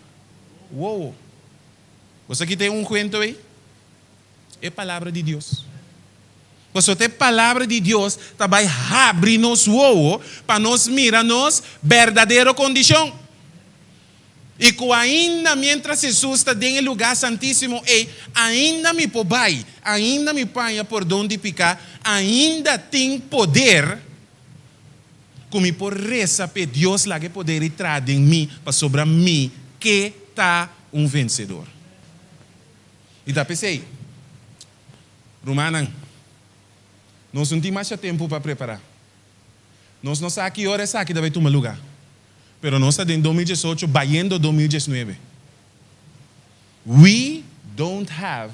wowo. Bo sa kita e unguento ei? E Palabra di Dios. Pasobra e Palabra di Dios ta bai habri nos wowo pa nos mira nos berdadero kondishon. I ku ainda miéntras Hesus ta den e lugá santísimo ei, ainda mi por bai, ainda mi por haña pordon di piká, ainda tin poder ku mi por resa p'e Dios laga e poder ei traha den mi, pasobra mi ke ta un vensedor. I ta p'esei, rumannan, nos no tin masha tempu pa prepará. Nos no sa ki ora esaki ta bai tuma lugá. Pero nos ta den 2018 bayendo 2019. We don't have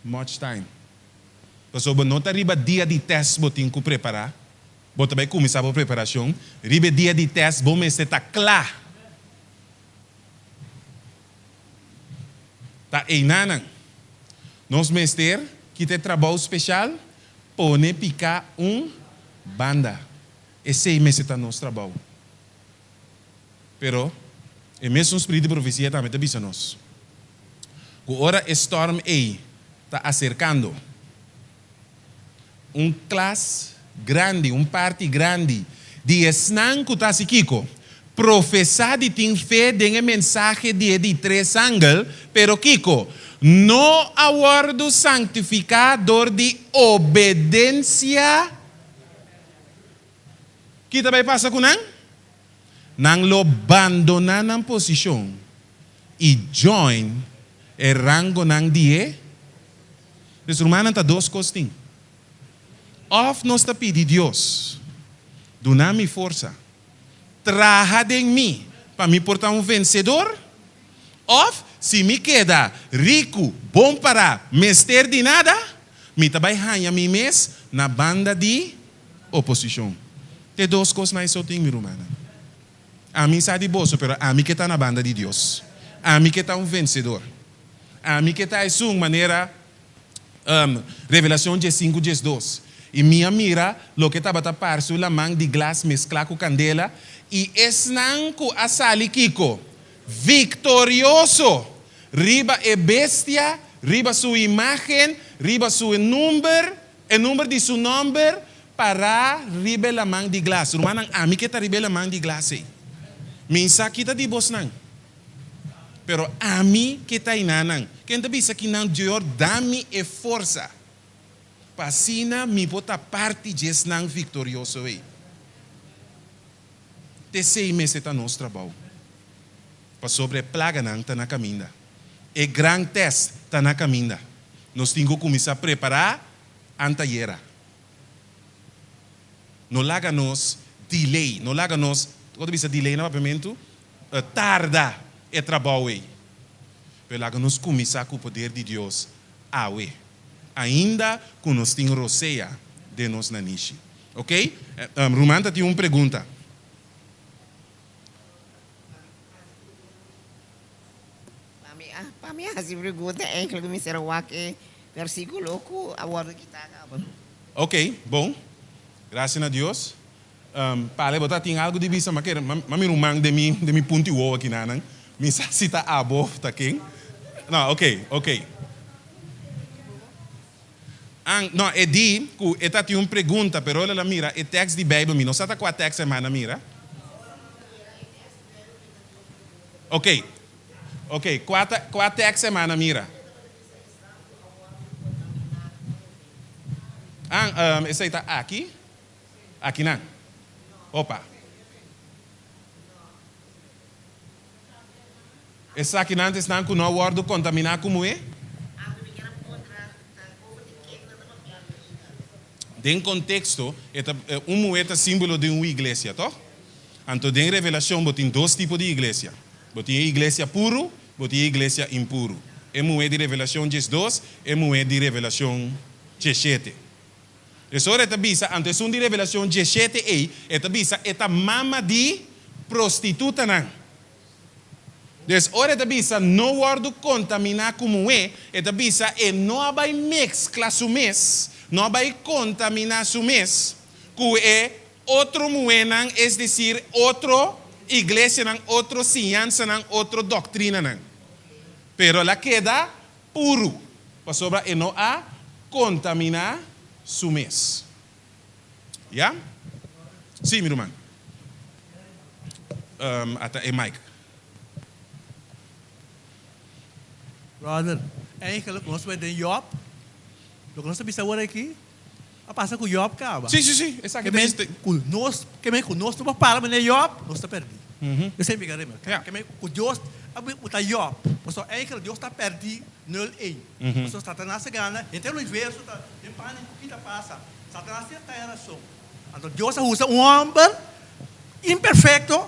much time. Pasobra no ta riba dia di test bo tin ku prepará, bo ta bai kuminsá bo preparashon, riba e dia di test bo mester ta kla. Ta einanan nos mester kita e trabou speshal, pone piká un banda. Esei mester ta nos trabou. Pero, e mesun spiritu di profesia tambe ta bisa nos ku ora e storm ei ta aserkando, un klas grandi, un parti grandi di esnan ku ta hasi kiko? Profesá di tin fe den e mensahe di e di tres angel, pero kiko? No a wòrdu sanktifiká dor di obedensia. Ki ta bai pasa ku nan? Nan lo bandoná nan posishon i join e rangonan di e. Pues rumannan ta dos kos tin. Òf nos ta pidi Dios, Duna mi forsa, traha den mi pa mi por ta un vensedor, òf si mi keda riku, bon pará, mester di nada, mi ta bai haña mi mes na banda di oposishon. Te dos kosnan esou tin, mi rumannan. Ami sa di boso, pero ami ke ta na banda di Dios. Ami ke ta un vensedor. Ami ke ta esun manera Revelacion diesinku diesdos. I mi a mira loke tabata parse un laman di glas mesklá ku kandela, i esnan ku a sali kiko? Viktorioso! Riba e bestia, riba su imágen, riba su number, E number di su nomber pará riba e laman di glas. Rumannan, ami ke ta riba e laman di glas ei. Mi sa kita di bosnan. Pero ami ke ta einanan. Ken ta bisa kinan Dior da mi e forsa pa asina mi por ta parti dje esnan viktorioso ei. T'esei mester ta nos trabou. Pasobra e plaganan ta na kaminda. E gran tèst ta na kaminda. Nos tin ku kuminsá prepará antayera. No laga nos delay, no laga nos, kon ta bisa delay na papiamentu? Tarda e trabou ei. Pero laga nos kuminsá ku poder di Dios awe, ainda ku nos tin rosea den nos nanishi. Oké? Ruman ta tin un pregunta. Pa mi hasi pregunta eigenlijk mi mester a wak e versiculo cu a wordo kita caba. Ok, bon. Gracia na Dios. Pale bo ta tin algo di bisa ma kere ma mi ruman den mi den mi punti wowo aki nanan. Mi sa si ta abo of ta ken. No, ok, ok. An, no, e di ku e ta tin un pregunta, pero ora el a mira e tèks di Beibel, mi no sa ta kua tèks hermana mira. Ok, ok, kua ta, kua tèks hermana mira? An, esei ta aki? Akinan. Opa. Esakinan ta esnan ku no a wòrdu kontaminá ku muhé. Den konteksto, e ta, un muhé ta símbolo di un iglesia, tòg? Anto den Revelashon bo tin dos tipo di iglesia. Bo tin e iglesia puru, bo tin e iglesia impuru. E muhé di Revelashon 12, e muhé di Revelashon 17. Esora e ta bisa, anto esun di Revelashon 17 ei, e ta bisa e ta mama di prostitutanan. Dus ora e ta bisa no wòrdu kontaminá ku muhé, e ta bisa e no a bai meskla su mes, no a bai kontaminá su mes ku e otro muhénan, es desir, otro iglesianan, otro siñansanan, otro doktrinanan. Pero el a keda puru, pasobra e no a kontaminá su mes. Ya? Sí, mi ruman. Ata e mic. Brother, eigenlijk nos bai den Job, loke nos ta bisa awor aki a pasa ku Job kaba. Sí, sí, sí, esaki ta este. Ku nos, ke men ku nos no por para manera Job, nos ta pèrdí. Esei mi ke remarká. Ke men ku Dios a buta Job, pasobra eigenlijk Dios ta pèrdí nul ein. Pasobra Satanas a gana, henter universo ta den pániko, ki ta pasa? Satanas tin ta e rason. Anto Dios a usa un hòmber imperfekto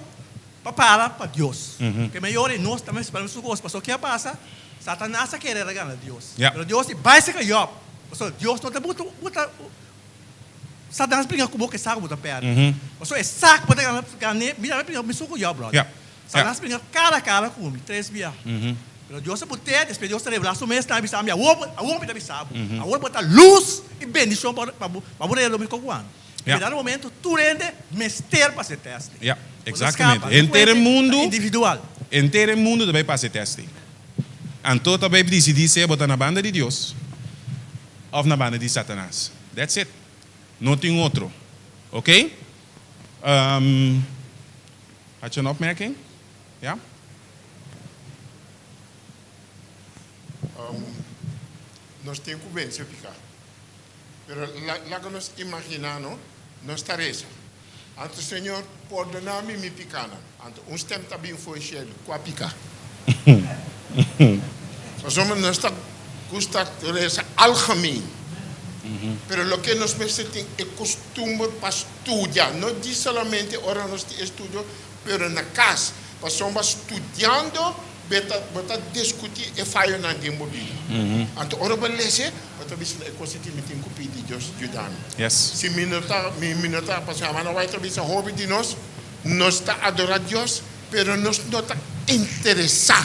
pa para pa Dios. Ke mayor di nos tambe spera mesun kos. Pasobra ke a pasa? Satanas a kere gana Dios. Pero Dios di, Bai serka Jòb. Pasobra Dios no ta buta Satanas bringa ku bo ke sa ku bo ta pèrdè. Pasobra e sa ku bo ta gana, gan'é. Mi tambe bringa mesun ku Jòb, bròder. Satanas bringa kara a kara ku mi tres bia. Pero Dios a but'é, despues Dios a revelá su mes tambe bisa mi, Awor, awor mi ta bisa bo, awor bo ta lus i bendishon pa pa bo, pa bo rei lo mi kokuan. Ya. I dado momento tur hende mester pasa e tèst ei. Ya, Bo no eksaktamente. skapa, no Henter e kuente ta mundu, individual. henter e mundu ta bai pasa e tèst ei. Anto ta bai disidí sea bo ta na banda di Dios òf na banda di Satanas. That's it. No tin otro. Oké? Had je een opmerking? Ja? Nos tin ku vense piká. Pero laga nos imaginá no, nos ta resa, Anto Señor, pordoná mi mi pikánan. Anto un stèm ta bin for e shelu, Kua piká? Pasobra nos ta gusta resa algemeen. Pero loke nos mester tin e kustumber pa studia, no djis solamente ora nos tin estudio, pero na cas, pasobra studiando bo ta discuti e fayonan den bo bida. Anto ora bo lese, bo ta bisa, e cos aki mi tin cu pidi Dios yuda mi. Si mi no ta, mi no ta, pasobra Hermana White ta bisa hopi di nos, nos ta adora Dios, pero nos no ta interesa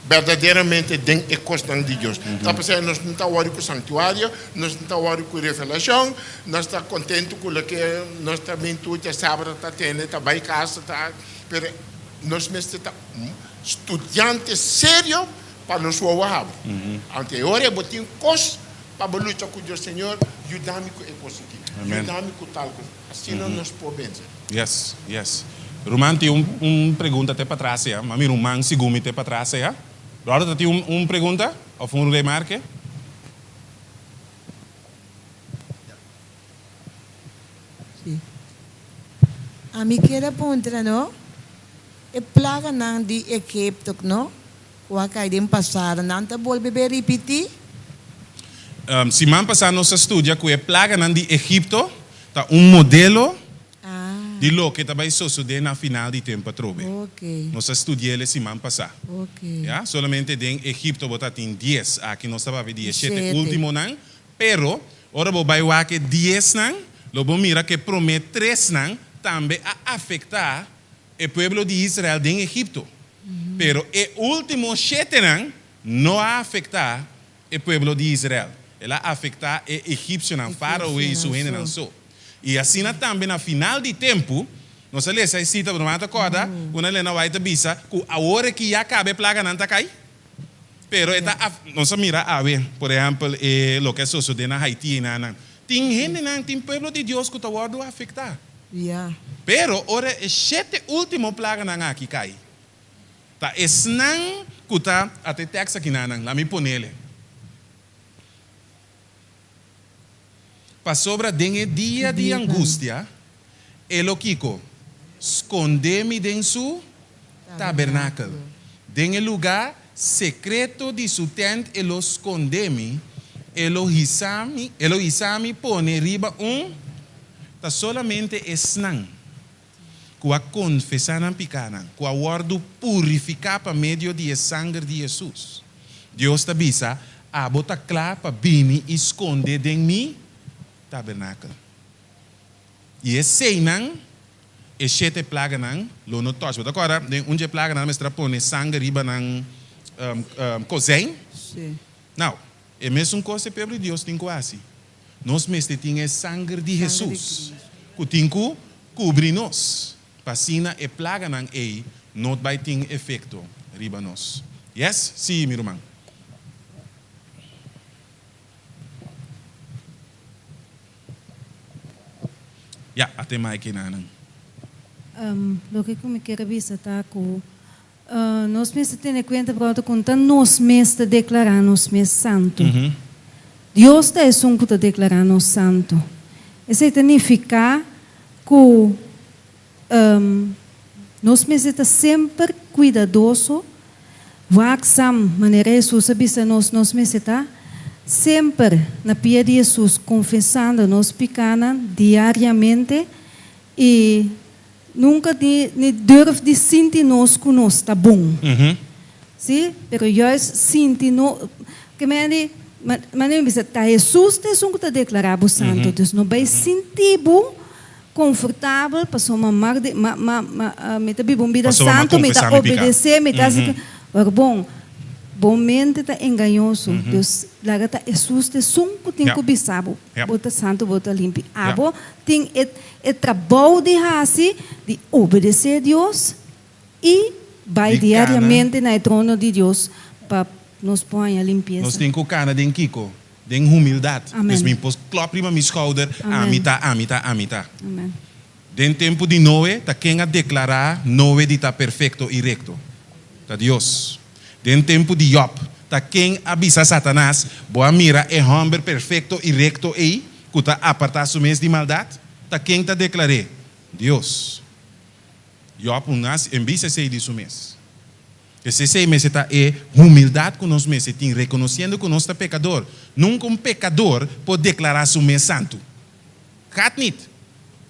berdaderamente den e cosnan di Dios. Ta p'esei nos no ta wori cu santuario, nos no ta wori cu revelacion, nos ta contento cu loke nos ta bin tur djasabra ta tene, ta bay casa, ta, pero nos mester ta studiante serio pa nos wowo habri. Anto e ora bo tin cos pa bo lucha cu Dios, Señor, yuda mi cu e cos aki, yuda mi cu tal cos. Asina nos por vense. Yes, yes. Ruman tin un un pregunta te patras ya. Mami ruman sigun mi te patras ya. Brother ta tin un un pregunta of un remarke? Si. Ami kier a puntra no, e plaganan di Egipto no, ku a kai den pasado, nan ta bolbe be ripití? Siman pasá nos a studia ku e plaganan di Egipto ta un modelo di loke ta bai sosodé na final di tempu atrobe. Nos a studi'el e siman pasá. Ya, solamente den Egipto bo ta tin dies, aki nos ta papia di e shete últimonan, pero ora bo bai wak e diesnan, lo bo mira ku e promé tresnan tambe a afektá e pueblo di Israel den Egipto. Pero e último shetenan no a afektá e pueblo di Israel. El a afektá e egipsionan, Fárao i su hendenan so. I asina tambe na final di tempu, nos a lesa e sita, bo ta kòrda ku na Elena White ta bisa ku awor aki ya kaba e plaganan ta kai? Pero e ta nos a mira awe, por ehèmpel, e loke a sosodé na Haití i nan. Tin hendenan, tin pueblo di Dios ku ta wòrdu afektá. Pero ora e shete último plaganan aki kai, Ta esnan ku ta, ata e tèks aki na nan, laat mi ponele. Pasobra den e dia di angustia, e lo kiko? Skonde mi den su tabernakel. Den e lugá sekreto di su tènt e lo skonde mi, e lo hisa mi, e lo hisa mi pone riba un. Ta solamente esnan ku a konfesá nan pikánan, ku a wòrdu purifiká pa medio di e sanger di Hesus. Dios ta bisa, Abo ta kla pa bini i skonde den mi tabernakel. I eseinan E shete plaganan lo no touch bo. Ta kòrda den un dje plaganan mester a pone sanger riba nan kozijn? Sí. Nou, e mesun kos e pueblo di Dios tin ku hasi. Nos mester tin e sanger di Hesus ku tin ku kubri nos, pa asina e plaganan ei no bai tin efekto riba nos. Yes? Sí, mi ruman. Ya, a tema e kinanan. Loke ku mi kier a bisa ta ku nos mester tene kuenta pronto ku no ta nos mes ta deklará nos mes santu. Dios ta esun ku ta deklará nos santu. Esei ta nifiká ku nos mester ta semper kuidadoso, waakzaam, manera Hesus a bisa nos, nos mester ta semper na pia di Hesus konfesando nos pikánan diariamente i nunka ni durf di sinti nos ku nos ta bon. Sí, pero juist sinti no, ke men di, manera mi bisa, ta Hesus ta esun ku ta deklará bo santu, dus no bai sinti bo Confortabel pasobra ma mag di ma ma ma mi ta biba un bida Pasobra m'a santo, mi ta confesa mi pica. obedece, mi ta haci cu Pero bon, bo mente ta engañoso. Dios laga ta Hesus ta esun cu tin Ja. cu bisa bo, Ja. bo ta santo, bo ta limpi. Ja. Abo tin e e trabou di haci di obedece Dios y bai Di cana. diariamente na e trono di Dios pa nos por haña Nos limpieza. tin cu cana den kico? Den humildat. Amen. Dus mi por klòp riba mi skouder, Amen. Ami ta, ami ta, ami ta. Amen. Den tempu di Noe, ta ken a deklará Noe di ta perfekto i rekto? Ta Dios. Den tempu di Yòb, ta ken a bisa Satanas, Bo a mira e hòmber perfekto i rekto ei, ku ta apartá su mes di maldat? Ta ken ta deklar'é? Dios. Yòb un nas en bisa esei di su mes. Esei mester ta e humildat ku nos mester tin, rekonosiendo ku nos ta pekador. Nunka un pekador por deklará su mes santu. Gaat niet.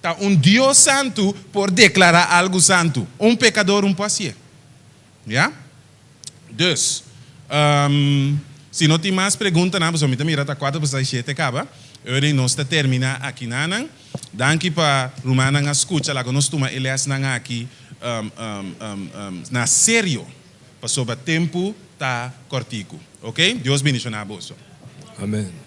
Ta un Dios santu por deklará algu santu. Un pekador un por hasié. Ya? Dus, si no tin mas preguntanan, pasobra mi ta mira ta kuater pasá shete kaba, ora nos ta terminá akinanan. Danki pa rumannan a skucha, laga nos tuma e lèsnan aki na serio, pasobra tempu ta kòrtiku. Ok? Dios bendishoná boso. Amen.